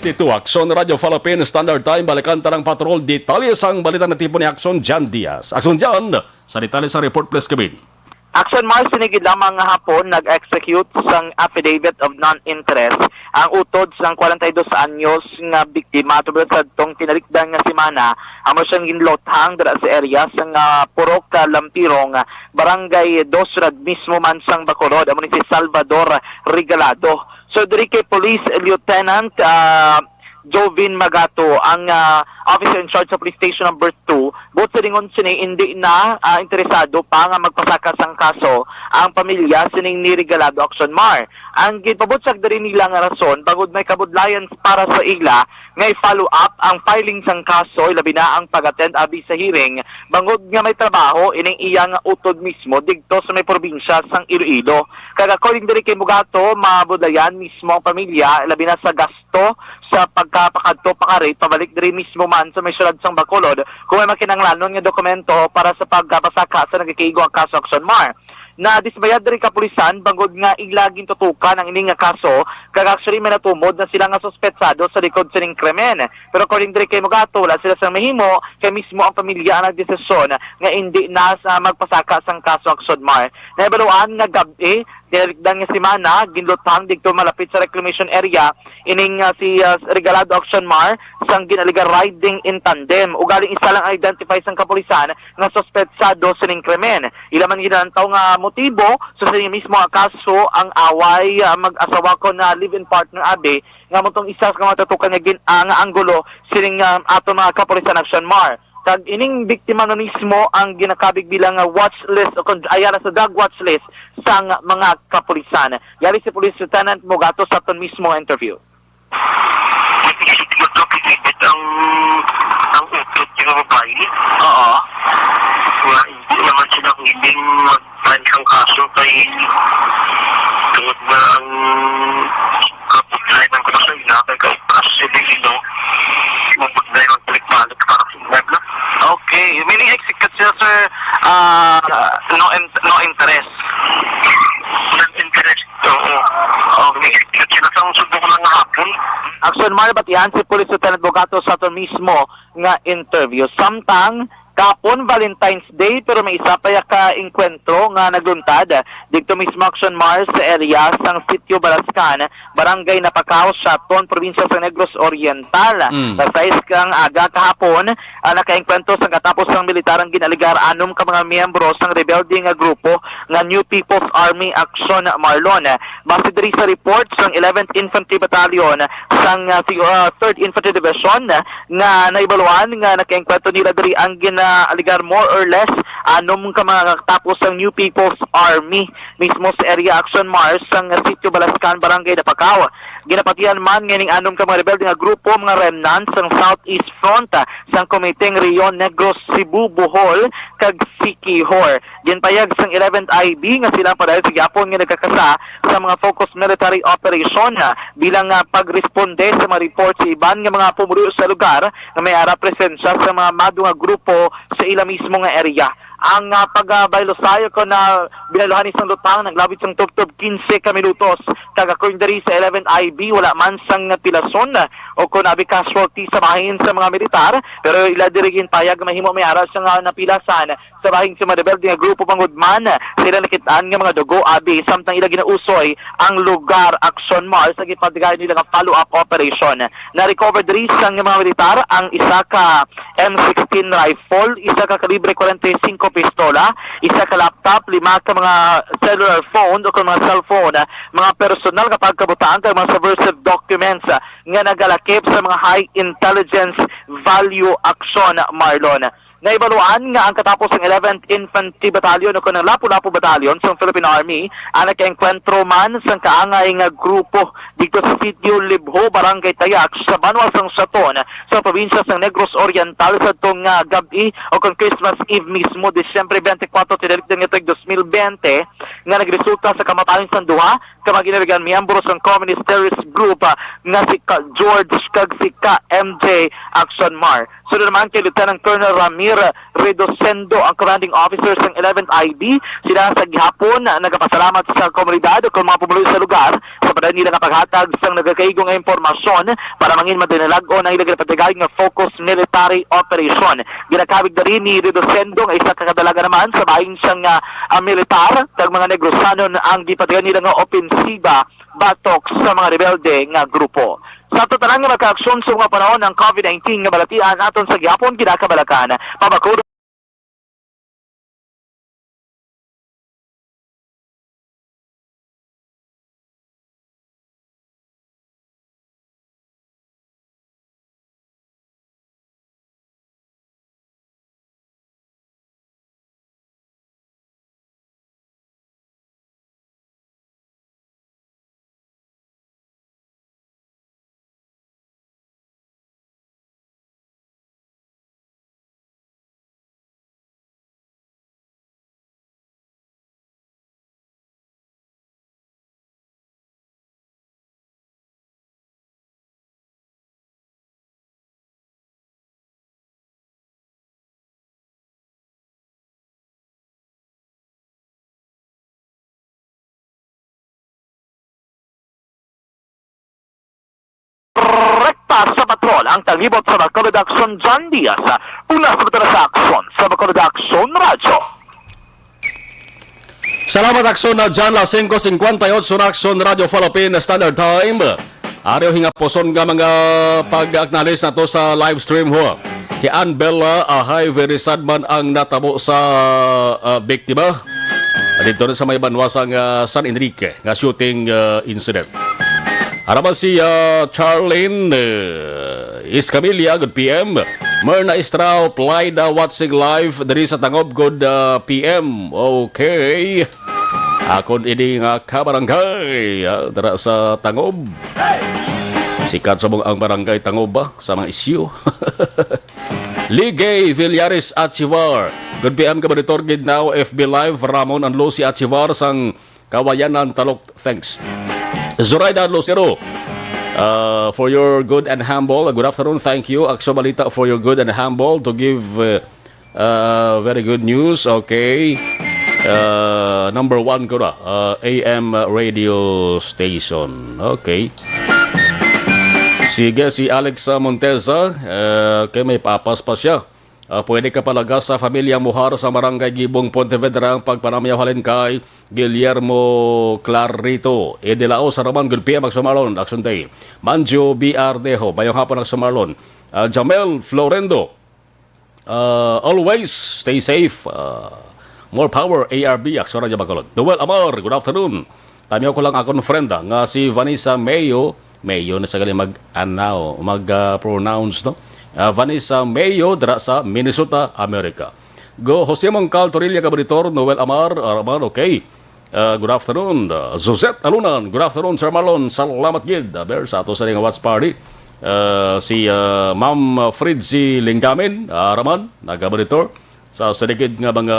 Fifty-two, Action Radio Philippine Standard Time, balikan ta ang patrol. Detalye sang balita na tipo ni Action Jan Diaz. Action Jan, sa detalye sa report, please, Kevin. Action Mar, sini gid lamang nga hapon nag-execute sang affidavit of non-interest ang utod sang kwarenta y dos anyos nga biktima tubod sa atong tinalikdan nga semana, amo siyang ginluthang dira sa area sang, ah, Purok, ah, Lampirong, Barangay Dos, syudad mismo man sang Bacolod, amo ni si Salvador Regalado. So, diri kay Police Lieutenant, ah, Jovin Magato, ang, ah, officer in charge sa Police Station Number Two, buot silingon sini, indi na, ah, interesado pa nga magpasaka sang kaso ang pamilya sining ni Regalado, Action Mar. Ang ginpabutyag diri nila nga rason, bangod may kabudlayan para sa ila nga i-follow up ang filing sang kaso, ilabi na ang pag-attend abi sa hearing, bangod nga may trabaho ining iya nga utod mismo didto sa may probinsya sang Iloilo. Kag according diri kay Mugato, mabudlayan mismo ang pamilya, ilabi na sa gasto sa pagkapakadto pakari pabalik diri mismo man sa may syudad sang Bacolod kung may makinahanglanon nga dokumento para sa pagpasaka sa nagakaigo ang kaso, Action Mar. Nadismaya diri kapulisan bangod nga ila gintutukan ang ini nga kaso, kag actually may natumod na sila nga suspetsado sa likod sining krimen. Pero according diri kay Mugato, wala sila sang mahimo kay mismo ang pamilya ang nagdesisyon nga indi na sa magpasaka sang kaso, Action Mar. Nahibaluan nga gab-i, tinalikdan nga semana, ginluthang didto malapit sa reclamation area ining, ah, si, ah, Regalado, Action Mar, sang gin-alegar riding in tandem. Ugaling isa lang ang identify sang kapulisan nga suspetsado sining krimen. Ila man ginalantaw nga motibo sa sini mismo nga kaso ang away, ah, mag-asawa kon, ah, live-in partner abi, nga amo tong isa sa mga tutukan nga gin-, ah, nga anggulo sining, ah, aton mga kapulisan, Action Mar. Kag ining biktima na mismo ang ginakabig bilang, ah, watch list o kon ayara sa drug watch list sang mga kapulisan. Yari si Police Lieutenant Mugato sa aton mismo interview. Magkapit-ipit ang, ang utot yung babae. Oo. Nga hindi naman sila willing mag-file ang kaso kay tungod na ang kaputay ng kaso, ina kay kay Presidente, mabudlay magbalik-balik para sa ina na. Okay. Meaning, execute sila, sir, ah, no in-, no interest. Walang interest. Oo. Okay. Execute sila sa sundo ko lang nga hapon. Action Mar, batian si Police Lieutenant Bogato sa aton mismo nga interview. Samtang, kapon, Valentine's Day, pero may isa pa ya ka engkwentro nga nagluntad didto mismo, Action Mar, sa area sang Sitio Balascan, Barangay Napacao, Siaton, probinsya sa Negros Oriental. Mm. Sa sais kang aga kahapon, ah, nakaengkwentro sang katapos sang militar ang gin-alegar anom ka mga miyembro sang rebelde nga grupo nga New People's Army Action Marlon. Base diri sa report sang eleventh Infantry Battalion sang, ah, si-, ah, third Infantry Division, ah, nga nahibaluan nga nakaengkwentro nila diri ang gina-, ah, alegar more or less anom ka mga katapos sang New People's Army mismo sa area, Action Mars, sang sitio Balascan, Barangay Dapacao. Ginapatihan man nga ining anom ka mga rebelde nga grupo mga remnants sang Southeast Front, ah, sang Komiteng Rio Negro, Cebu, Bohol, kag Siquijor. Ginpayag sang eleventh I B nga sila padayon sa gihapon nga nagkakasa sa mga focus military operation, ah, bilang, ah, pagresponde sa mga report sa iban nga mga pumuluyo sa lugar nga may ara presensya sa mga mado nga grupo sa ila mismo nga area. Ang, ah, pagbaylusay kon, ah, binayluhan ni sang lutang naglabit sang tubtob quince ka minutos, kag according diri sa eleventh I B, wala man sang pilason, ah, o kon abi casualty sa bahin sa mga militar, pero ila diri ginpayag nga mahimo may ara sang, ah, napilasan sa bahin sa mga rebelde nga grupo. Bangod man sila nakit-an nga mga dugo, abi, samtang ila ginausoy ang lugar, Action Mars, sa gipatigayon nila nga follow-up operation. Na-recover diri sang mga militar ang isa ka M sixteen rifle, isa ka kalibre forty-five pistola, isa ka laptop, lima ka mga cellular phone o kon mga cellphone, mga personal nga pagkabutaan kag mga subversive documents, ah, nga nagalakip sa mga high intelligence value, Action Marlon. Nahibaluan nga ang katapos sang eleventh Infantry Battalion o kon ang Lapu-Lapu Battalion sang Philippine Army ang nakaengkwentro man sang kaangay nga grupo didto sa Sitio Libho, Barangay Tayac, sa banwa sang Saton, sa probinsya sang Negros Oriental, sa tong, ah, gab-i o kon Christmas Eve mismo, Disyembre twenty-four, tinalikdan nga tuig dos mil bente, nga nagresulta sa kamatayon sang duha ka mga ginaligan miyembro sang communist terrorist group, ah, nga si Ka George kag si Ka M J, Action Mar. Sunod naman kay Lieutenant Colonel Ramir Redosendo, ang commanding officer sang eleventh I B. Sila sa gihapon, ah, nagapasalamat sa komunidad o kon mga pumuluyo sa lugar sa padayon nila nga paghatag sang nagakaigo nga impormasyon para mangin madinalag-on ang ila ginapatigay nga focus military operation. Ginakawig diri ni Redosendo nga isa ka kadalagan naman sa bahin sang, ah, ah, militar kag mga Negrosanon ang gipatigayon nila nga opensiba batok sa mga rebelde nga grupo. Sa aton tanan nga magkaaksyon sa mga panahon ang COVID nineteen nga balatian aton sa gihapon ginakabalakan. Pabakod Rekta sa patrol ang taglibot sa Bacolod Action, John Diaz. Una sa Bacolod Action, sa Bacolod Action Radyo. Salamat, Action na John, las singko singkwenta y otso na Action Radio Philippine Standard Time. Ari ang hingapuson nga mga pag-acknowledge nato sa live stream, ho. Kay Ann Bella, ah, hi, very sad man ang natabo sa, ah, biktima. Dito rin sa may banwa sang, ah, San Enrique nga shooting, ah, incident. Ara man si, ah, Charlene, ah, Iscamilla, good P M. Merna Estrao, Playda, watching live diri sa Tangob, good, ah, P M. Okay. Akon ini nga kabarangay, ah, dira sa Tangob. Sikat sa mong ang barangay Tangob ba sa mga isyu. Ligay Villares Achivar. Good P M ka monitor gid now, F B Live, Ramon and Lucy Achivar sang Kawayanan, Talok. Thanks. Zoraida Lucero, uh, for your good and humble. Good afternoon. Thank you, Akso Balita, for your good and humble to give, uh, uh, very good news. Okay. Uh, number one ko na, uh, A M radio station. Okay. Sige, si Alex, uh, Montesa, uh, kay may papas pa siya. Ah, pwede ka palaga sa Familia Muhar sa Barangay Gibong, Pontevedra, ang pagpanamyaw halin kay Guillermo Clarito. Edilao sa Raman, good P M, Action Marlon, Action Day. Manjo B R Deho, mayong hapon, Action Marlon. Ah, Jamel Florendo, ah, always stay safe. Ah, more power, A R B, Action Radyo Bacolod. Noel Amar, good afternoon. Tamiyo ko lang akon friend, ah, nga si Vanessa Mayo. Mayo na sa gali mag-anaw, mag, ah, pronounce, no? Ah, Vanessa Mayo dira sa Minnesota, America. Go Jose Mongcal Torilla, Gabanitor Noel Amar, Araman, okay. Ah, good afternoon. Ah, Josette Alunan, good afternoon, Sir Marlon. Salamat gid. Aber sa ato sa nga watch party. Ah, si ah, Ma'am Fritzy Linggamin, Araman, nagabanitor sa saligid nga mga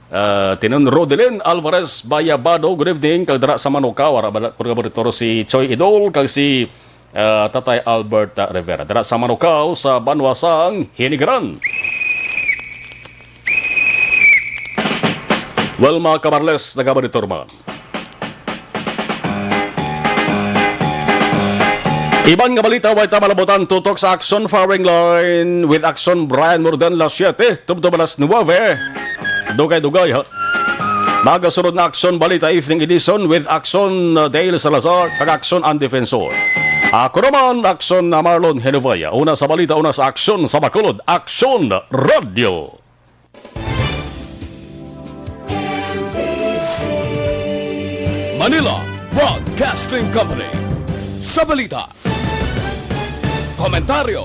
ah, tinon Rodelin Alvarez Bayabado, good evening. Kag dira sa Manukau, ara ba ko monitor si Choi Idol kag si ah, Tatay Albert ah, Rivera. Dira sa Manukau, sa Banwa sang Hinigaran. Well, mga kamarles, nagabanitor man. Iban nga balita, way ta malabutan tutok sa Aksyon Firing Line with Aksyon Brian Murdan, las siete, tubtob alas nuebe. Dugay-dugay, ha? Magasunod na Aksyon Balita Evening Edition with Aksyon, uh, Dale Salazar kag Aksyon Ang Defensor. Ako naman, Aksyon na Marlon Henovaya. Una sa balita, una sa aksyon sa Bacolod, Aksyon Radio. Manila Broadcasting Company. Sa balita, komentaryo,